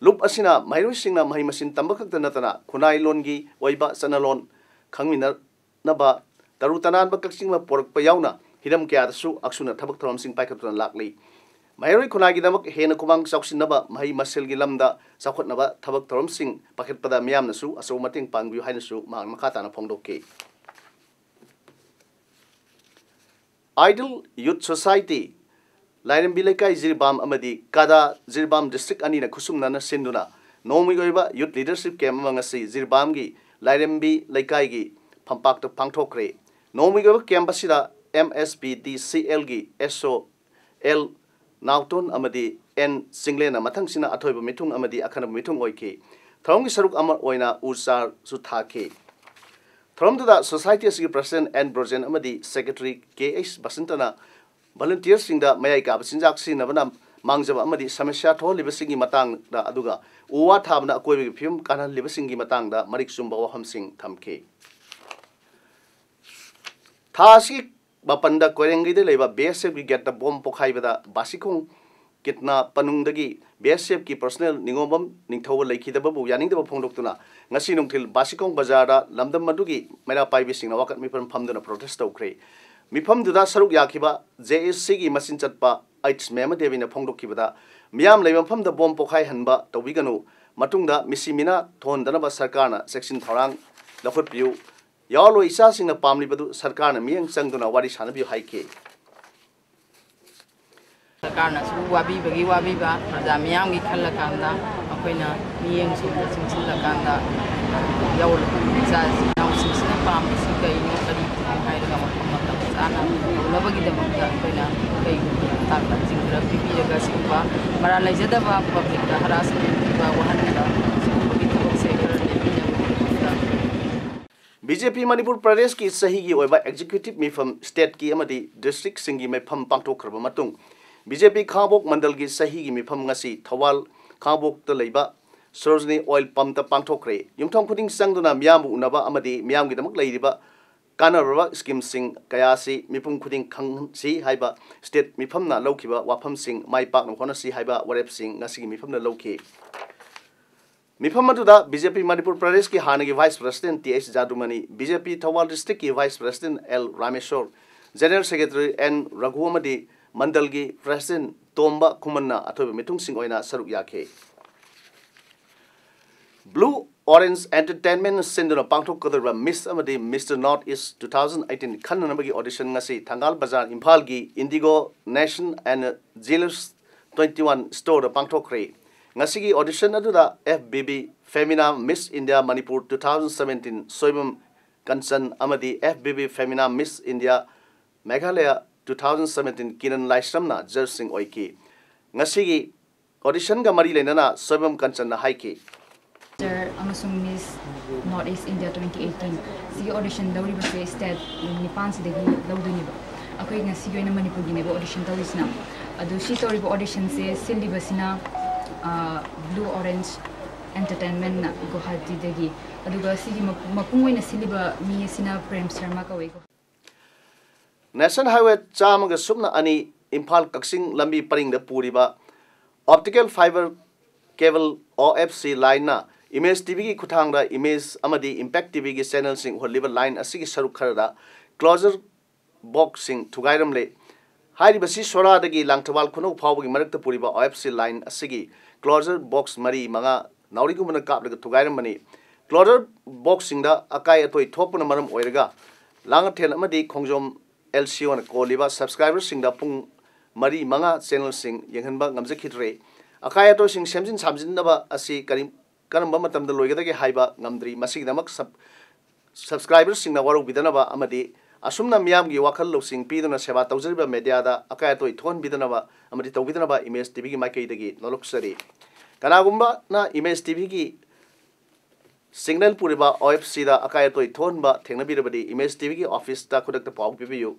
ꯂꯨꯞ ꯑꯁꯤꯅ ꯃꯍꯩꯔꯣꯏꯁꯤꯡꯅ ꯃꯍꯩ ꯃꯁꯤꯡ ꯇꯝꯕ ꯈꯛꯇ ꯅꯠꯇꯅ ꯈꯨꯟꯅꯥꯏ ꯂꯣꯟꯒꯤ ꯑꯣꯏꯕ ꯆꯠꯅꯂꯣꯟ ꯈꯪꯃꯤꯟꯅ ꯅꯕ ꯇꯔꯨ ꯇꯅꯥꯟꯕ ꯀꯛꯆꯤꯡ ꯑꯃ ꯄꯣꯔꯛꯄ ꯌꯥꯎꯅ ꯍꯤꯔꯝ ꯀꯌꯥꯗꯁꯨ ꯑꯛꯁꯨꯅ ꯊꯕꯛ ꯊꯧꯔꯝꯁꯤꯡ ꯄꯥꯏꯈꯠꯇꯨꯅ ꯂꯥꯛꯂꯤ꯫ ꯃꯍꯩꯔꯣꯏ ꯈꯨꯟꯅꯥꯏꯒꯤꯗꯃꯛ ꯍꯦꯟꯅ ꯈꯨꯃꯥꯡ ꯆꯥꯎꯁꯤꯟꯅꯕ ꯃꯍꯩ ꯃꯁꯦꯜꯒꯤ ꯂꯝꯗ ꯆꯥꯎꯈꯠꯅꯕ ꯊꯕꯛ ꯊꯧꯔꯝꯁꯤꯡ ꯄꯥꯏꯈꯠꯄꯗ ꯃꯤꯌꯥꯝꯅꯁꯨ ꯑꯆꯧꯕ ꯃꯇꯦꯡ ꯄꯥꯡꯕꯤꯌꯨ ꯍꯥꯏꯅꯁꯨ ꯃꯍꯥꯛꯅ ꯃꯈꯥ ꯇꯥꯅ ꯐꯣꯡꯗꯣꯛꯈꯤ꯫ Ideal Youth Society, ꯂꯥꯏꯔꯦꯝꯕꯤ ꯂꯩꯀꯥꯏ ꯖꯤꯔꯤꯕꯥꯝ ꯑꯃꯗꯤ ꯀꯗꯥ ꯖꯤꯔꯤꯕꯥꯝ ꯗꯤꯁꯇ꯭ꯔꯤꯛ ꯑꯅꯤꯅ ꯈꯨꯠꯁꯨꯝꯅꯅ ꯁꯤꯟꯗꯨꯅ ꯅꯣꯡꯃꯒꯤ ꯑꯣꯏꯕ ꯌꯨꯠ ꯂꯤꯗꯔꯁꯤꯞ ꯀꯦꯝꯞ ꯑꯃ ꯉꯁꯤ ꯖꯤꯔꯤꯕꯥꯝꯒꯤ ꯂꯥꯏꯔꯦꯝꯕꯤ ꯂꯩꯀꯥꯏꯒꯤ ꯐꯝꯄꯥꯛꯇ ꯄꯥꯡꯊꯣꯛꯈ꯭ꯔꯦ꯫ ꯅꯣꯡꯃꯒꯤ ꯑꯣꯏꯕ ꯀꯦꯝꯞ ꯑꯁꯤꯗ ꯑꯦꯝ ꯑꯦꯁ ꯄꯤ ꯗꯤ ꯁꯤ ꯑꯦꯜꯒꯤ ꯑꯦꯁ ꯑꯣ ꯑꯦꯜ ꯅꯥꯎꯇꯣꯟ ꯑꯃꯗꯤ ꯑꯦꯟ ꯆꯤꯡꯂꯦꯟꯅ ꯃꯊꯪꯁꯤꯅ ꯑꯊꯣꯏꯕ ꯃꯤꯊꯨꯡ ꯑꯃꯗꯤ ꯑꯈꯟꯅꯕ ꯃꯤꯊꯨꯡ ꯑꯣꯏꯈꯤ꯫ ꯊꯧꯔꯝꯒꯤ ꯁꯔꯨꯛ ꯑꯃ ꯑꯣꯏꯅ ꯎ ꯆꯥꯔꯁꯨ ꯊꯥꯈꯤ꯫ ꯊꯧꯔꯝꯗꯨꯗ ꯁꯣꯁꯥꯏꯇꯤ ꯑꯁꯤꯒꯤ ꯄ꯭ꯔꯁꯤꯗꯦꯟꯠ ꯑꯦꯟ ꯕ꯭ꯔꯣꯖꯦꯟ ꯑꯃꯗꯤ ꯁꯦꯀ꯭ꯔꯦꯇꯔꯤ ꯀꯦ ꯑꯩꯆ ꯕꯁꯟꯇꯅ ꯚꯣꯂꯨꯟꯇꯤꯌꯔꯁꯤꯡꯗ ꯃꯌꯥꯏ ꯀꯥꯕ ꯆꯤꯟꯖꯥꯛ ꯁꯤꯖꯤꯟꯅꯕꯅ ꯃꯥꯡꯖꯕ ꯑꯃꯗꯤ ꯁꯃꯁ꯭ꯌꯥ ꯊꯣꯛꯍꯜꯂꯤꯕꯁꯤꯡꯒꯤ ꯃꯇꯥꯡꯗ, ꯑꯗꯨꯒ ꯎ ꯋꯥ ꯊꯥꯕꯅ ꯑꯀꯣꯏꯕꯒꯤ ꯐꯤꯕꯝ ꯀꯥꯟꯍꯜꯂꯤꯕꯁꯤꯡꯒꯤ ꯃꯇꯥꯡꯗ ꯃꯔꯤꯛ ꯆꯨꯝꯕ ꯋꯥꯐꯝꯁꯤꯡ ꯊꯝꯈꯤ꯫ ꯊꯥ ꯑꯁꯤꯒꯤ ꯃꯥꯄꯟꯗ ꯀꯣꯏꯔꯦꯡꯒꯩꯗ ꯂꯩꯕ ꯕꯤ ꯑꯦꯁ ꯑꯦꯐꯀꯤ ꯒꯦꯠꯇ ꯕꯣꯝ ꯄꯣꯈꯥꯏꯕꯗ ꯕꯥꯁꯤꯈꯣꯡ ꯀꯤꯠꯅ ꯄꯅꯨꯡꯗꯒꯤ ꯕꯤ ꯑꯦꯁ ꯑꯦꯐꯀꯤ ꯄꯔꯁꯣꯅꯦꯜ ꯅꯤꯉꯣꯝꯕꯝ ꯅꯤꯡꯊꯧꯕ ꯂꯩꯈꯤꯗꯕꯕꯨ ꯌꯥꯅꯤꯡꯗꯕ ꯐꯣꯡꯗꯣꯛꯇꯨꯅ ꯉꯁꯤ ꯅꯨꯡꯊꯤꯜ ꯕꯥꯁꯤꯈꯣꯡ ꯕꯖꯥꯔꯗ ꯂꯝꯗꯝ ꯑꯗꯨꯒꯤ ꯃꯩꯔꯥ ꯄꯥꯏꯕꯤꯁꯤꯡꯅ ꯋꯥꯀꯠ ꯃꯤꯐꯝ ꯐꯝꯗꯨꯅ ꯄ꯭ꯔꯣꯇꯦꯁ ꯇꯧꯈ꯭ꯔꯦ꯫ ꯃꯤꯐꯝꯗꯨꯗ ꯁꯔꯨꯛ ꯌꯥꯈꯤꯕ ꯖꯦ ꯑꯦ ꯁꯤꯒꯤ ꯃꯆꯤꯟ ꯆꯠꯄ ꯑꯩꯆ ꯃꯦꯃ ꯗꯦꯕꯤꯅ ꯐꯣꯡꯗꯣꯛꯈꯤꯕꯗ, ꯃꯤꯌꯥꯝ ꯂꯩꯕ ꯃꯐꯝꯗ ꯕꯣꯝ ꯄꯣꯈꯥꯏꯍꯟꯕ ꯇꯧꯕꯤꯒꯅꯨ, ꯃꯇꯨꯡꯗ ꯃꯤꯁꯤ ꯃꯤꯅꯥ ꯊꯣꯛꯍꯟꯗꯅꯕ ꯁꯔꯀꯥꯔꯅ ꯆꯦꯛꯁꯤꯟ ꯊꯧꯔꯥꯡ ꯂꯧꯈꯠꯄꯤꯌꯨ, ꯌꯥꯎꯔꯣꯏ ꯏꯆꯥꯁꯤꯡꯅ ꯄꯥꯝꯂꯤꯕꯗꯨ ꯁꯔꯀꯥꯔꯅ ꯃꯤꯠꯌꯦꯡ ꯆꯪꯗꯨꯅ ꯋꯥꯔꯤ ꯁꯥꯟꯅꯕꯤꯌꯨ ꯍꯥꯏꯈꯤ꯫ ꯁꯔꯀꯥꯔꯅꯁꯨ ꯋꯥꯕꯤꯕꯒꯤ ꯋꯥꯕꯤꯕ, ꯄ꯭ꯔꯖꯥ ꯃꯤꯌꯥꯝꯒꯤ ꯈꯜꯂꯀꯥꯟꯗ ꯑꯩꯈꯣꯏꯅ ꯃꯤꯠꯌꯦꯡ ꯁꯣꯝꯗ ꯆꯪꯁꯤꯜꯂꯀꯥꯟꯗ ꯌꯥꯎꯔꯤꯕ ꯏꯆꯥ ꯏꯅꯥꯎꯁꯤꯡꯁꯤꯅ ꯄꯥꯝꯕꯁꯤ ꯀꯩꯅꯣ, ꯀꯔꯤ ꯍꯥꯏꯔꯒ ꯃꯐꯝ ꯃꯇꯝ ꯇꯥꯟꯅ ꯌꯧꯅꯕꯒꯤꯗꯃꯛꯇ ꯑꯩꯈꯣꯏꯅ ꯀꯩꯒꯨꯝꯕ ꯇꯥꯛꯄꯁꯤꯡ ꯈꯔ ꯄꯤꯕꯤꯔꯒ ꯁꯤꯒꯨꯝꯕ ꯃꯔꯥꯜ ꯂꯩꯖꯗꯕ ꯄꯕ꯭ꯂꯤꯛꯇ ꯍꯔꯥꯁꯃꯦꯟ ꯄꯤꯕ ꯋꯥꯍꯟꯕ ꯁꯤꯒꯨꯝꯕꯒꯤ ꯊꯕꯛꯁꯦ ꯈꯔ ꯂꯦꯞꯄꯤꯅꯕꯒꯤꯗꯃꯛꯇ꯫ ꯕꯤ ꯖꯦ ꯄꯤ ꯃꯅꯤꯄꯨꯔ ꯄ꯭ꯔꯗꯦꯁꯀꯤ ꯆꯍꯤꯒꯤ ꯑꯣꯏꯕ ꯑꯦꯛꯖꯤꯀ꯭ꯌꯨꯇꯤꯚ ꯃꯤꯐꯝ ꯁ꯭ꯇꯦꯠꯀꯤ ꯑꯃꯗꯤ ꯗꯤꯁꯇ꯭ꯔꯤꯛꯁꯤꯡꯒꯤ ꯃꯤꯐꯝ ꯄꯥꯡꯊꯣꯛꯈ꯭ꯔꯕ ꯃꯇꯨꯡ, ꯕꯤ ꯖꯦ ꯄꯤ ꯈꯥꯉꯕꯣꯛ ꯃꯟꯗꯜꯒꯤ ꯆꯍꯤꯒꯤ ꯃꯤꯐꯝ ꯉꯁꯤ ꯊꯧꯕꯥꯜ ꯈꯥꯉꯕꯣꯛꯇ ꯂꯩꯕ ꯁꯣꯔꯣꯖꯤꯅꯤ ꯑꯣꯏꯜ ꯄꯝꯇ ꯄꯥꯡꯊꯣꯛꯈ꯭ꯔꯦ꯫ ꯌꯨꯝꯊꯣꯡ ꯈꯨꯗꯤꯡ ꯆꯪꯗꯨꯅ ꯃꯤꯌꯥꯝꯕꯨ ꯎꯅꯕ ꯑꯃꯗꯤ ꯃꯤꯌꯥꯝꯒꯤꯗꯃꯛ ꯂꯩꯔꯤꯕ ꯀꯥꯟꯅꯔꯕ ꯁ꯭ꯀꯤꯝꯁꯤꯡ ꯀꯌꯥ ꯑꯁꯤ ꯃꯤꯄꯨꯝ ꯈꯨꯗꯤꯡ ꯈꯪꯍꯟꯁꯤ ꯍꯥꯏꯕ ꯁ꯭ꯇꯦꯠ ꯃꯤꯐꯝꯅ ꯂꯧꯈꯤꯕ ꯋꯥꯐꯝꯁꯤꯡ ꯃꯥꯏ ꯄꯥꯛꯅꯕ ꯍꯣꯠꯅꯁꯤ ꯍꯥꯏꯕ ꯋꯥꯔꯦꯞꯁꯤꯡ ꯉꯁꯤꯒꯤ ꯃꯤꯐꯝꯗ ꯂꯧꯈꯤ꯫ ꯃꯤꯐꯝ ꯑꯗꯨꯗ ꯕꯤ ꯖꯦ ꯄꯤ ꯃꯅꯤꯄꯨꯔ ꯄ꯭ꯔꯗꯦꯁꯀꯤ ꯍꯥꯟꯅꯒꯤ ꯚꯥꯏꯁ ꯄ꯭ꯔꯁꯤꯗꯦꯟꯠ ꯇꯤ ꯑꯩꯆ ꯖꯥꯗꯨꯃꯅꯤ, ꯕꯤ ꯖꯦ ꯄꯤ ꯊꯧꯕꯥꯜ ꯗꯤꯁꯇ꯭ꯔꯤꯛꯀꯤ vice president L Rameshor, general secretary N Raghu ꯑꯃꯗꯤ ꯃꯟꯗꯜꯒꯤ ꯄ꯭ꯔꯁꯤꯗꯦꯟꯠ ꯇꯣꯝꯕ ꯈꯨꯃꯟꯅ ꯑꯊꯣꯏꯕ ꯃꯤꯊꯨꯡꯁꯤꯡ ꯑꯣꯏꯅ ꯁꯔꯨꯛ ꯌꯥꯈꯤ꯫ ꯕ꯭ꯂꯨ ꯑꯣꯔꯦꯟꯖ ꯑꯦꯟꯇꯔꯇꯦꯟꯃꯦꯟꯠꯅ ꯁꯤꯟꯗꯨꯅ ꯄꯥꯡꯊꯣꯛꯀꯗꯧꯔꯤꯕ ꯃꯤꯁ ꯑꯃꯗꯤ Mister North East two thousand eighteen ꯈꯟꯅꯅꯕꯒꯤ ꯑꯣꯗꯤꯁꯟ ꯉꯁꯤ ꯊꯪꯒꯥꯜ ꯕꯖꯥꯔ, ꯏꯝꯐꯥꯜꯒꯤ Indigo Nation N Jewellers twenty one ꯁ꯭ꯇꯣꯔꯗ ꯄꯥꯡꯊꯣꯛꯈ꯭ꯔꯦ꯫ ꯉꯁꯤꯒꯤ ꯑꯣꯗꯤꯁꯟ ꯑꯗꯨꯗ F B B Femina Miss India Manipur two thousand seventeen Soibam Kanchan ꯑꯃꯗꯤ F B B Femina Miss India Meghalaya two thousand seventeen Kiran ꯂꯥꯏꯁ꯭ꯔꯝꯅ ꯖꯖꯁꯤꯡ ꯑꯣꯏꯈꯤ꯫ ꯉꯁꯤꯒꯤ ꯑꯣꯗꯤꯁꯟꯒ ꯃꯔꯤ ꯂꯩꯅꯅ ꯁꯣꯏꯕꯝ ꯀꯟꯆꯟꯅ ꯍꯥꯏꯈꯤ꯫ ꯃꯤꯁꯇꯔ ꯑꯃꯁꯨꯡ Miss North East India twenty eighteen ꯁꯤꯒꯤ ꯑꯣꯗꯤꯁꯟ ꯂꯧꯔꯤꯕꯁꯦ ꯁ꯭ꯇꯦꯠ ꯅꯤꯄꯥꯟꯁꯤꯗꯒꯤ ꯂꯧꯗꯣꯏꯅꯦꯕ꯫ ꯑꯩꯈꯣꯏ ꯉꯁꯤꯒꯤ ꯑꯣꯏꯅ ꯃꯅꯤꯄꯨꯔꯒꯤꯅꯦꯕ ꯑꯣꯗꯤꯁꯟ ꯇꯧꯔꯤꯁꯤꯅ꯫ ꯑꯗꯨ ꯁꯤ ꯇꯧꯔꯤꯕ ꯑꯣꯗꯤꯁꯟꯁꯦ ꯁꯤꯜꯂꯤꯕꯁꯤꯅ ꯕ꯭ꯂꯨ ꯑꯣꯔꯦꯟꯖ ꯑꯦꯟꯇꯔꯇꯦꯟꯃꯦꯟꯠꯅ ꯒꯨꯋꯥꯍꯥꯇꯤꯗꯒꯤ꯫ ꯑꯗꯨꯒ ꯁꯤꯒꯤ ꯃꯄꯨ- ꯃꯄꯨꯡ ꯑꯣꯏꯅ ꯁꯤꯜꯂꯤꯕ ꯃꯤ ꯑꯁꯤꯅ ꯄ꯭ꯔꯦꯝ ꯁꯔꯃ ꯀꯧꯋꯦ꯫ ꯅꯦꯁꯅꯦꯜ ꯍꯥꯏꯋꯦ ꯆꯥꯝꯃꯒ ꯁꯨꯞꯅ ꯑꯅꯤ ꯏꯝꯐꯥꯜ ꯀꯛꯆꯤꯡ ꯂꯝꯕꯤ ꯄꯔꯤꯡꯗ ꯄꯨꯔꯤꯕ ꯑꯣꯞꯇꯤꯀꯦꯜ ꯐꯥꯏꯕꯔ ꯀꯦꯕꯜ ꯑꯣ ꯑꯦꯐ ꯁꯤ ꯂꯥꯏꯟꯅ ꯏꯃꯦꯖ ꯇꯤ ꯚꯤꯒꯤ ꯈꯨꯠꯊꯥꯡꯗ ꯏꯃꯦꯖ ꯑꯃꯗꯤ ꯏꯝꯄꯦꯛ ꯇꯤ ꯚꯤꯒꯤ ꯆꯦꯅꯦꯜꯁꯤꯡ ꯎꯍꯜꯂꯤꯕ ꯂꯥꯏꯟ ꯑꯁꯤꯒꯤ ꯁꯔꯨꯛ ꯈꯔꯗ ꯀ꯭ꯂꯣꯖꯔ ꯕꯣꯛꯁꯁꯤꯡ ꯊꯨꯒꯥꯏꯔꯝꯂꯦ꯫ ꯍꯥꯏꯔꯤꯕꯁꯤ ꯁꯣꯔꯥꯗꯒꯤ ꯂꯥꯡꯊꯕꯥꯜ ꯈꯨꯅꯧ ꯐꯥꯎꯕꯒꯤ ꯃꯔꯛꯇ ꯄꯨꯔꯤꯕ ꯑꯣ ꯑꯦꯐ ꯁꯤ ꯂꯥꯏꯟ ꯑꯁꯤꯒꯤ ꯀ꯭ꯂꯣꯖꯔ ꯕꯣꯛꯁ ꯃꯔꯤ ꯃꯉꯥ ꯅꯥꯎꯔꯤꯒꯨꯝꯕꯅ ꯀꯥꯞꯂꯒ ꯊꯨꯒꯥꯏꯔꯝꯕꯅꯤ꯫ ꯀ꯭ꯂꯣꯖꯔ ꯕꯣꯛꯁꯁꯤꯡꯗ ꯑꯀꯥꯏ ꯑꯇꯣꯏ ꯊꯣꯛꯄꯅ ꯃꯔꯝ ꯑꯣꯏꯔꯒ ꯂꯥꯡꯉꯊꯦꯜ ꯑꯃꯗꯤ ꯈꯣꯡꯖꯣꯝ ꯑꯦꯜ ꯁꯤ ꯑꯣꯅ ꯀꯣꯜꯂꯤꯕ ꯁꯕꯁꯀ꯭ꯔꯥꯏꯕꯔꯁꯤꯡꯗ ꯄꯨꯡ ꯃꯔꯤ ꯃꯉꯥ ꯆꯦꯅꯦꯜꯁꯤꯡ ꯌꯦꯡꯍꯟꯕ ꯉꯝꯖꯈꯤꯗ꯭ꯔꯦ꯫ ꯑꯀꯥꯏ ꯑꯇꯣꯏꯁꯤꯡ ꯁꯦꯝꯖꯤꯟ ꯁꯥꯝꯖꯤꯟꯅꯕ ꯑꯁꯤ ꯀꯔꯤ ꯀꯔꯝꯕ ꯃꯇꯝꯗ ꯂꯣꯏꯒꯗꯒꯦ ꯍꯥꯏꯕ ꯉꯝꯗ꯭ꯔꯤ꯫ ꯃꯁꯤꯒꯤꯗꯃꯛ ꯁꯕ- ꯁꯕꯁꯀ꯭ꯔꯥꯏꯕꯔꯁꯤꯡꯅ ꯋꯥꯔꯧꯕꯤꯗꯅꯕ ꯑꯃꯗꯤ ꯑꯁꯨꯝꯅ ꯃꯤꯌꯥꯝꯒꯤ ꯋꯥꯈꯜ ꯂꯧꯁꯤꯡ ꯄꯤꯗꯨꯅ ꯁꯦꯕꯥ ꯇꯧꯖꯔꯤꯕ ꯃꯦꯗꯤꯌꯥꯗ ꯑꯀꯥꯏ ꯑꯇꯣꯏ ꯊꯣꯛꯍꯟꯕꯤꯗꯅꯕ ꯑꯃꯗꯤ ꯇꯧꯕꯤꯗꯅꯕ ꯏꯃꯦꯖ ꯇꯤꯚꯤꯒꯤ ꯃꯥꯏꯀꯩꯗꯒꯤ ꯅꯣꯜꯂꯛꯆꯔꯤ꯫ ꯀꯅꯥꯒꯨꯝꯕꯅ ꯏꯃꯦꯖ ꯇꯤꯚꯤꯒꯤ ꯁꯤꯒꯅꯦꯜ ꯄꯨꯔꯤꯕ ꯑꯣ ꯑꯦꯐ ꯁꯤꯗ ꯑꯀꯥꯏ ꯑꯇꯣꯏ ꯊꯣꯛꯍꯟꯕ ꯊꯦꯡꯅꯕꯤꯔꯕꯗꯤ ꯏꯃꯦꯖ ꯇꯤꯚꯤꯒꯤ ꯑꯣꯐꯤꯁꯇ ꯈꯨꯗꯛꯇ ꯄꯥꯎ ꯄꯤꯕꯤꯌꯨ꯫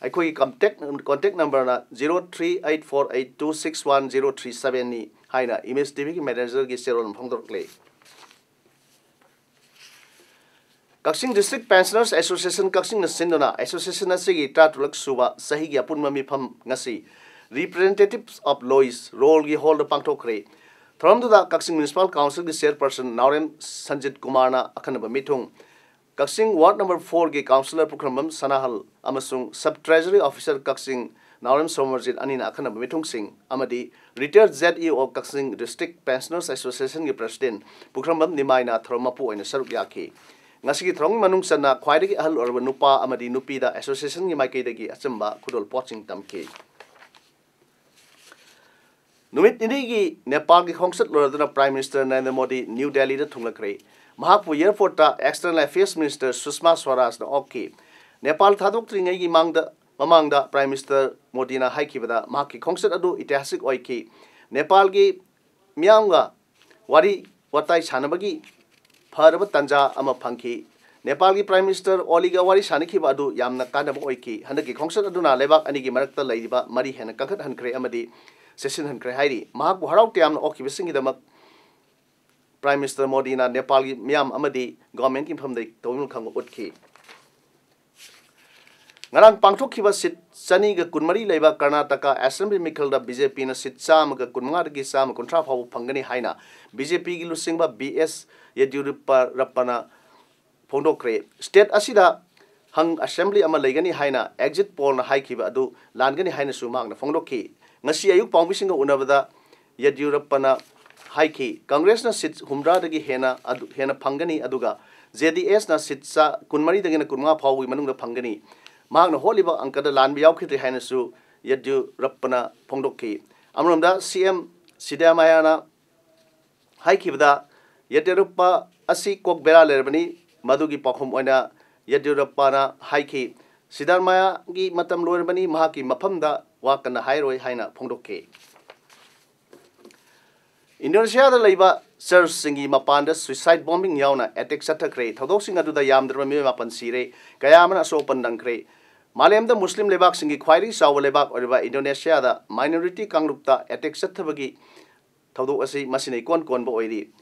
ꯑꯩꯈꯣꯏꯒꯤ ꯀꯟꯇꯦꯛ ꯀꯣꯟꯇꯦꯛ ꯅꯝꯕꯔꯅ zero three eight four eight two six one zero three ꯁꯕꯦꯟꯅꯤ ꯍꯥꯏꯅ ꯏꯃꯦꯖ ꯇꯤꯚꯤꯒꯤ ꯃꯦꯅꯦꯖꯔꯒꯤ ꯆꯦꯔꯣꯜ ꯑꯃ ꯐꯣꯡꯗꯣꯔꯛꯂꯤ꯫ ꯀꯛꯆꯤꯡ ꯗꯤꯁꯇ꯭ꯔꯤꯛ ꯄꯦꯟꯁꯅꯔꯁ ꯑꯦꯁꯣꯁꯤꯌꯦꯁꯟ ꯀꯛꯆꯤꯡꯅ ꯁꯤꯟꯗꯨꯅ ꯑꯦꯁꯣꯁꯤꯌꯦꯁꯟ ꯑꯁꯤꯒꯤ ꯇꯔꯥꯇꯔꯨꯛ ꯁꯨꯕ ꯆꯍꯤꯒꯤ ꯑꯄꯨꯟꯕ ꯃꯤꯐꯝ ꯉꯁꯤ Representatives of Lois ꯔꯣꯜꯒꯤ ꯍꯣꯜꯗ ꯄꯥꯡꯊꯣꯛꯈ꯭ꯔꯦ꯫ ꯊꯧꯔꯝꯗꯨꯗ ꯀꯛꯆꯤꯡ ꯃ꯭ꯌꯨꯅꯤꯁꯤꯄꯥꯜ ꯀꯥꯎꯟꯁꯤꯜꯒꯤ ꯆꯤꯌꯔꯄꯔꯁꯟ ꯅꯥꯎꯔꯦꯝ ꯁꯟꯖꯤꯠ ꯀꯨꯃꯥꯔꯅ ꯑꯈꯟꯅꯕ ꯃꯤꯊꯨꯡ, ꯀꯛꯆꯤꯡ ꯋꯥꯔꯗ ꯅꯝꯕꯔ ꯐꯣꯔꯒꯤ ꯀꯥꯎꯟꯁꯤꯂꯔ ꯄꯨꯈ꯭ꯔꯝꯕꯝ ꯁꯅꯥꯍꯜ ꯑꯃꯁꯨꯡ ꯁꯕ ꯇ꯭ꯔꯦꯖꯔꯤ ꯑꯣꯐꯤꯁꯔ ꯀꯛꯆꯤꯡ ꯅꯥꯎꯔꯦꯝ ꯁꯣꯃꯔꯖꯤꯠ ꯑꯅꯤꯅ ꯑꯈꯟꯅꯕ ꯃꯤꯊꯨꯡꯁꯤꯡ ꯑꯃꯗꯤ ꯔꯤꯇꯥꯌꯔ ꯖꯦꯠ ꯏ ꯑꯣ ꯀꯛꯆꯤꯡ ꯗꯤꯁꯇ꯭ꯔꯤꯛ ꯄꯦꯟꯁꯅꯔꯁ ꯑꯦꯁꯣꯁꯤꯌꯦꯁꯟꯒꯤ ꯄ꯭ꯔꯁꯤꯗꯦꯟꯠ ꯄꯨꯈ꯭ꯔꯝꯕꯝ ꯅꯤꯃꯥꯏꯅ ꯊꯧꯔꯝ ꯃꯄꯨ ꯑꯣꯏꯅ ꯁꯔꯨꯛ ꯌꯥꯈꯤ꯫ ꯉꯁꯤꯒꯤ ꯊꯧꯔꯝꯒꯤ ꯃꯅꯨꯡ ꯆꯟꯅ ꯈ꯭ꯋꯥꯏꯗꯒꯤ ꯑꯍꯜ ꯑꯣꯏꯔꯕ ꯅꯨꯄꯥ ꯑꯃꯗꯤ ꯅꯨꯄꯤꯗ ꯑꯦꯁꯣꯁꯤꯌꯦꯁꯟꯒꯤ ꯃꯥꯏꯀꯩꯗꯒꯤ ꯑꯆꯝꯕ ꯈꯨꯗꯣꯜ ꯄꯣꯠꯁꯤꯡ ꯇꯝꯈꯤ꯫ ꯅꯨꯃꯤꯠ ꯅꯤꯅꯤꯒꯤ ꯅꯦꯄꯥꯜꯒꯤ ꯈꯣꯡꯆꯠ ꯂꯣꯏꯔꯗꯨꯅ prime minister Narendra Modi new ꯗꯦꯜꯂꯤꯗ ꯊꯨꯡꯂꯛꯈ꯭ꯔꯦ꯫ ꯃꯍꯥꯛꯄꯨ ꯑꯦꯌꯔꯄꯣꯔꯠꯇ ꯑꯦꯛꯁꯇꯔꯅꯦꯜ ꯑꯦꯐꯤꯌꯔꯁ ꯃꯤꯅꯤꯁꯇꯔ ꯁꯨꯁꯃꯥ ꯁ꯭ꯋꯥꯔꯥꯖꯅ ꯑꯣꯛꯈꯤ꯫ ꯅꯦꯄꯥꯜ ꯊꯥꯗꯣꯛꯇ꯭ꯔꯤꯉꯩꯒꯤ ꯃꯥꯡꯗ, ꯃꯃꯥꯡꯗ ꯄ꯭ꯔꯥꯏꯝ ꯃꯤꯅꯤꯁꯇꯔ ꯃꯣꯗꯤꯅ ꯍꯥꯏꯈꯤꯕꯗ ꯃꯍꯥꯛꯀꯤ ꯈꯣꯡꯆꯠ ꯑꯗꯨ ꯏꯇꯤꯍꯥꯁꯤꯛ ꯑꯣꯏꯈꯤ꯫ ꯅꯦꯄꯥꯜꯒꯤ ꯃꯤꯌꯥꯝꯒ ꯋꯥꯔꯤ ꯋꯥꯇꯥꯏ ꯁꯥꯟꯅꯕꯒꯤ ꯐꯔꯕ ꯇꯥꯟꯖꯥ ꯑꯃ ꯐꯪꯈꯤ꯫ ꯅꯦꯄꯥꯜꯒꯤ ꯄ꯭ꯔꯥꯏꯝ ꯃꯤꯅꯤꯁꯇꯔ ꯑꯣꯂꯤꯒ ꯋꯥꯔꯤ ꯁꯥꯟꯅꯈꯤꯕ ꯑꯗꯨ ꯌꯥꯝꯅ ꯀꯥꯟꯅꯕ ꯑꯣꯏꯈꯤ꯫ ꯍꯟꯗꯛꯀꯤ ꯈꯣꯡꯆꯠ ꯑꯗꯨꯅ ꯂꯩꯕꯥꯛ ꯑꯅꯤꯒꯤ ꯃꯔꯛꯇ ꯂꯩꯔꯤꯕ ꯃꯔꯤ ꯍꯦꯟꯅ ꯀꯟꯈꯠꯍꯟꯈ꯭ꯔꯦ ꯑꯃꯗꯤ ꯆꯦꯠꯁꯤꯟꯍꯟꯈ꯭ꯔꯦ ꯍꯥꯏꯔꯤ꯫ ꯃꯍꯥꯛꯄꯨ ꯍꯔꯥꯎ ꯇꯌꯥꯝꯅ ꯑꯣꯛꯈꯤꯕꯁꯤꯡꯒꯤꯗꯃꯛ ꯄ꯭ꯔꯥꯏꯝ ꯃꯤꯅꯤꯁꯇꯔ ꯃꯣꯗꯤꯅ ꯅꯦꯄꯥꯜꯒꯤ ꯃꯤꯌꯥꯝ ꯑꯃꯗꯤ ꯒꯣꯚꯔꯟꯃꯦꯟꯠꯀꯤ ꯃꯐꯝꯗ ꯇꯧꯕꯤꯃꯜ ꯈꯪꯕ ꯎꯠꯈꯤ꯫ ꯉꯔꯥꯡ ꯄꯥꯡꯊꯣꯛꯈꯤꯕ ꯁꯤꯠ ꯆꯅꯤꯒ ꯀꯨꯟꯃꯔꯤ ꯂꯩꯕ ꯀꯔꯅꯥꯇꯀꯥ ꯑꯦꯁꯦꯝꯕ꯭ꯂꯤ ꯃꯤꯈꯜꯗ ꯕꯤ ꯖꯦ ꯄꯤꯅ ꯁꯤꯠ ꯆꯥꯝꯃꯒ ꯀꯨꯟꯃꯉꯥꯗꯒꯤ ꯆꯥꯝꯃ ꯀꯨꯟꯊ꯭ꯔꯥ ꯐꯥꯎꯕ ꯐꯪꯒꯅꯤ ꯍꯥꯏꯅ ꯕꯤ ꯖꯦ ꯄꯤꯒꯤ ꯂꯨꯆꯤꯡꯕ ꯕꯤ ꯑꯦꯁ ꯌꯦꯗꯤꯌꯨꯔꯞꯄꯅ ꯐꯣꯡꯗꯣꯛꯈ꯭ꯔꯦ꯫ ꯁ꯭ꯇꯦꯠ ꯑꯁꯤꯗ ꯍꯪ ꯑꯦꯁꯦꯝꯕ꯭ꯂꯤ ꯑꯃ ꯂꯩꯒꯅꯤ ꯍꯥꯏꯅ ꯑꯦꯛꯖꯤꯠ ꯄꯣꯜꯅ ꯍꯥꯏꯈꯤꯕ ꯑꯗꯨ ꯂꯥꯟꯒꯅꯤ ꯍꯥꯏꯅꯁꯨ ꯃꯍꯥꯛꯅ ꯐꯣꯡꯗꯣꯛꯈꯤ꯫ ꯉꯁꯤ ꯑꯌꯨꯛ ꯄꯥꯎꯃꯤꯁꯤꯡꯒ ꯎꯅꯕꯗ ꯌꯦꯗꯤꯌꯨꯔꯞꯄꯅ ꯍꯥꯏꯈꯤ, ꯀꯪꯒ꯭ꯔꯦꯁꯅ ꯁꯤꯠ ꯍꯨꯝꯗ꯭ꯔꯥꯗꯒꯤ ꯍꯦꯟꯅ ꯑꯗꯨ, ꯍꯦꯟꯅ ꯐꯪꯒꯅꯤ, ꯑꯗꯨꯒ ꯖꯦ ꯗꯤ ꯑꯦꯁꯅ ꯁꯤꯠ ꯆꯥ ꯀꯨꯟꯃꯔꯤꯗꯒꯤꯅ ꯀꯨꯟꯃꯉꯥ ꯐꯥꯎꯕꯒꯤ ꯃꯅꯨꯡꯗ ꯐꯪꯒꯅꯤ꯫ ꯃꯍꯥꯛꯅ ꯍꯣꯠꯂꯤꯕ ꯑꯪꯀꯗ ꯂꯥꯟꯕ ꯌꯥꯎꯈꯤꯗ꯭ꯔꯤ ꯍꯥꯏꯅꯁꯨ ꯌꯦꯗꯤꯌꯨꯔꯞꯄꯅ ꯐꯣꯡꯗꯣꯛꯈꯤ꯫ ꯑꯃꯔꯣꯝꯗ ꯁꯤ ꯑꯦꯝ ꯁꯤꯗꯥꯔꯃꯌꯥꯅ ꯍꯥꯏꯈꯤꯕꯗ, ꯌꯦꯗꯤꯌꯨꯔꯞꯄ ꯑꯁꯤ ꯀꯣꯛ ꯕꯦꯔꯥ ꯂꯩꯔꯕꯅꯤ, ꯃꯗꯨꯒꯤ ꯄꯥꯎꯈꯨꯝ ꯑꯣꯏꯅ ꯌꯦꯗꯤꯌꯨꯔꯞꯄꯥꯅ ꯍꯥꯏꯈꯤ, "ꯁꯤꯗꯥꯔꯃꯥꯌꯥꯒꯤ ꯃꯇꯝ ꯂꯣꯏꯔꯕꯅꯤ, ꯃꯍꯥꯛꯀꯤ ꯃꯐꯝꯗ ꯋꯥ ꯀꯟꯅ ꯍꯥꯏꯔꯣꯏ" ꯍꯥꯏꯅ ꯐꯣꯡꯗꯣꯛꯈꯤ꯫ ꯏꯟꯗꯣꯅꯦꯁꯤꯌꯥꯗ ꯂꯩꯕ ꯆꯔꯆꯁꯤꯡꯒꯤ ꯃꯄꯥꯟꯗ suicide bombing ꯌꯥꯎꯅ attack ꯆꯠꯊꯈ꯭ꯔꯦ꯫ ꯊꯧꯗꯣꯛꯁꯤꯡ ꯑꯗꯨꯗ ꯌꯥꯝꯗ꯭ꯔꯕ ꯃꯤꯑꯣꯏ ꯃꯥꯄꯟ ꯁꯤꯔꯦ, ꯀꯌꯥ ꯑꯃꯅ ꯑꯁꯣꯛ ꯑꯄꯟ ꯅꯪꯈ꯭ꯔꯦ꯫ ꯃꯥꯂꯦꯝꯗ ꯃꯨꯁꯂꯤꯝ ꯂꯩꯕꯥꯛꯁꯤꯡꯒꯤ ꯈ꯭ꯋꯥꯏꯗꯒꯤ ꯆꯥꯎꯕ ꯂꯩꯕꯥꯛ ꯑꯣꯏꯔꯤꯕ ꯏꯟꯗꯣꯅꯦꯁꯤꯌꯥꯗ minority ꯀꯥꯡꯂꯨꯞꯇ attack ꯆꯠꯊꯕꯒꯤ ꯊꯧꯗꯣꯛ ꯑꯁꯤ ꯃꯁꯤꯅ ꯏꯀꯣꯟ ꯀꯣꯟꯕ ꯑꯣꯏꯔꯤ꯫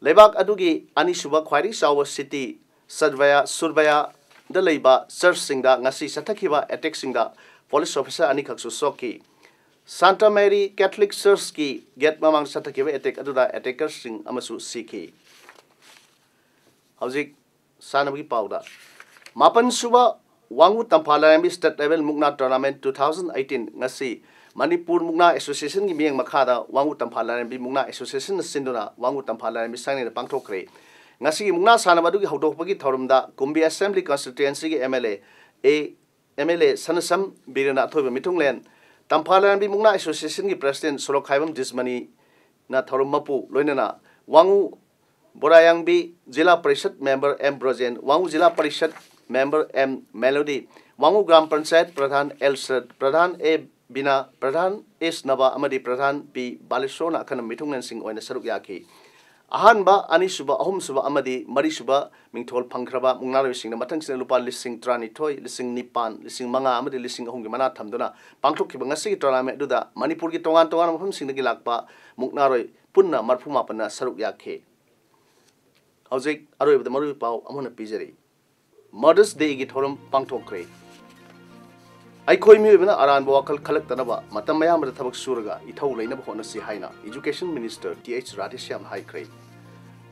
ꯂꯩꯕꯥꯛ ꯑꯗꯨꯒꯤ ꯑꯅꯤꯁꯨꯕ ꯈ꯭ꯋꯥꯏꯗꯒꯤ ꯆꯥꯎꯕ city ꯁꯔꯕꯌꯥ, ꯁꯨꯔꯕꯌꯥꯗ ꯂꯩꯕ ꯆꯔꯆꯁꯤꯡꯗ ꯉꯁꯤ ꯆꯠꯊꯈꯤꯕ attackꯁꯤꯡꯗ police officer ꯑꯅꯤꯈꯛꯁꯨ ꯁꯣꯛꯈꯤ꯫ ꯁꯥꯟꯇ ꯃꯦꯔꯤ ꯀꯦꯊꯂꯤꯛ ꯆꯔꯆꯀꯤ gate ꯃꯃꯥꯡꯗ ꯆꯠꯊꯈꯤꯕ attack ꯑꯗꯨꯗ attackerꯁꯤꯡ ꯑꯃꯁꯨ ꯁꯤꯈꯤ꯫ ꯍꯧꯖꯤꯛ ꯁꯥꯟꯅꯕꯒꯤ ꯄꯥꯎꯗ, ꯃꯥꯄꯟ ꯁꯨꯕ ꯋꯥꯡꯉꯨ ꯇꯝꯐꯥ ꯂꯥꯏꯔꯦꯝꯕꯤ state level ꯃꯨꯛꯅꯥ tournament two thousand eighteen ꯉꯁꯤ ꯃꯅꯤꯄꯨꯔ ꯃꯨꯛꯅꯥ associationꯒꯤ ꯃꯤꯠꯌꯦꯡ ꯃꯈꯥꯗ ꯋꯥꯡꯉꯨ ꯇꯝꯐꯥ ꯂꯥꯏꯔꯦꯝꯕꯤ ꯃꯨꯛꯅꯥ associationꯅ ꯁꯤꯟꯗꯨꯅ ꯋꯥꯡꯉꯨ ꯇꯝꯐꯥ ꯂꯥꯏꯔꯦꯝꯕꯤ ꯁꯪꯂꯦꯟꯗ ꯄꯥꯡꯊꯣꯛꯈ꯭ꯔꯦ꯫ ꯉꯁꯤꯒꯤ ꯃꯨꯛꯅꯥ ꯁꯥꯟꯅꯕ ꯑꯗꯨꯒꯤ ꯍꯧꯗꯣꯛꯄꯒꯤ ꯊꯧꯔꯝꯗ ꯀꯨꯝꯕꯤ assembly constituencyꯒꯤ MLA ꯑꯦ MLA ꯁꯅꯁꯝ ꯕꯤꯔꯦꯟꯅ ꯑꯊꯣꯏꯕ ꯃꯤꯊꯨꯡꯂꯦꯟ, ꯇꯝꯐꯥ ꯂꯥꯏꯔꯦꯝꯕꯤ ꯃꯨꯛꯅꯥ associationꯒꯤ president ꯁꯣꯔꯣꯛꯈꯥꯏꯕꯝ ꯗꯤꯁꯃꯅꯤꯅ ꯊꯧꯔꯝ ꯃꯄꯨ, ꯂꯣꯏꯅꯅ ꯋꯥꯡꯉꯨ Borayangbi zila parishad member M Brojen, Wangoo zila parishad member M Melody, Wangoo gram panchayat pradhan L Sarat, pradhan A Bina, pradhan S Naba ꯑꯃꯗꯤ ꯄ꯭ꯔꯙꯥꯟ ꯄꯤ ꯕꯥꯂꯦꯁꯣꯔꯅ ꯑꯈꯟꯅꯕ ꯃꯤꯊꯨꯡꯂꯦꯟꯁꯤꯡ ꯑꯣꯏꯅ ꯁꯔꯨꯛ ꯌꯥꯈꯤ꯫ ꯑꯍꯥꯟꯕ, ꯑꯅꯤꯁꯨꯕ, ꯑꯍꯨꯝꯁꯨꯕ ꯑꯃꯗꯤ ꯃꯔꯤꯁꯨꯕ ꯃꯤꯡꯊꯣꯜ ꯐꯪꯈ꯭ꯔꯕ ꯃꯨꯛꯅꯥꯔꯣꯏꯁꯤꯡꯅ ꯃꯊꯪꯁꯤꯠꯅ ꯂꯨꯄꯥ ꯂꯤꯁꯤꯡ ꯇꯔꯥꯅꯤꯊꯣꯏ, ꯂꯤꯁꯤꯡ ꯅꯤꯄꯥꯟ, ꯂꯤꯁꯤꯡ ꯃꯉꯥ ꯑꯃꯗꯤ ꯂꯤꯁꯤꯡ ꯑꯍꯨꯝꯒꯤ ꯃꯅꯥ ꯊꯝꯗꯨꯅ ꯄꯥꯡꯊꯣꯛꯈꯤꯕ ꯉꯁꯤꯒꯤ tournament ꯑꯗꯨꯗ ꯃꯅꯤꯄꯨꯔꯒꯤ ꯇꯣꯉꯥꯟ ꯇꯣꯉꯥꯟꯕ ꯃꯐꯝꯁꯤꯡꯗꯒꯤ ꯂꯥꯛꯄ ꯃꯨꯛꯅꯥꯔꯣꯏ ꯄꯨꯟꯅ ꯃꯔꯐꯨ ꯃꯥꯄꯟꯅ ꯁꯔꯨꯛ ꯌꯥꯈꯤ꯫ ꯍꯧꯖꯤꯛ ꯑꯔꯣꯏꯕꯗ ꯃꯔꯨꯑꯣꯏꯕ ꯄꯥꯎ ꯑꯃꯨꯛ ꯍꯟꯅ ꯄꯤꯖꯔꯤ꯫ Mother's Dayꯒꯤ ꯊꯧꯔꯝ ꯄꯥꯡꯊꯣꯛꯈ꯭ꯔꯦ꯫ ꯑꯩꯈꯣꯏ ꯃꯤꯑꯣꯏꯕꯅ ꯑꯔꯥꯟꯕ ꯋꯥꯈꯜ ꯈꯜꯂꯛꯇꯅꯕ ꯃꯇꯝ ꯑꯌꯥꯝꯕꯗ ꯊꯕꯛ ꯁꯨꯔꯒ ꯏꯊꯧ ꯂꯩꯅꯕ ꯍꯣꯠꯅꯁꯤ ꯍꯥꯏꯅ Education Minister ꯇꯤ ꯑꯩꯆ ꯔꯥꯙꯦꯁ꯭ꯌꯥꯝꯅ ꯍꯥꯏꯈ꯭ꯔꯦ꯫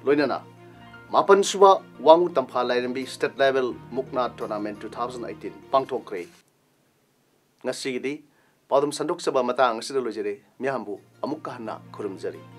ꯂꯣꯏꯅꯅ ꯃꯥꯄꯟ ꯁꯨꯕ ꯋꯥꯡꯉꯨ ꯇꯝꯐꯥ ꯂꯥꯏꯔꯦꯝꯕꯤ state level ꯃꯨꯛꯅꯥ tournament two thousand eighteen ꯄꯥꯡꯊꯣꯛꯈ꯭ꯔꯦ꯫ ꯉꯁꯤꯒꯤꯗꯤ ꯄꯥꯎꯗꯝ ꯁꯟꯗꯣꯛꯆꯕ ꯃꯇꯥꯡ ꯑꯁꯤꯗ ꯂꯣꯏꯖꯔꯦ꯫ ꯃꯤꯌꯥꯝꯕꯨ ꯑꯃꯨꯛꯀ ꯍꯟꯅ ꯈꯨꯔꯨꯝꯖꯔꯤ꯫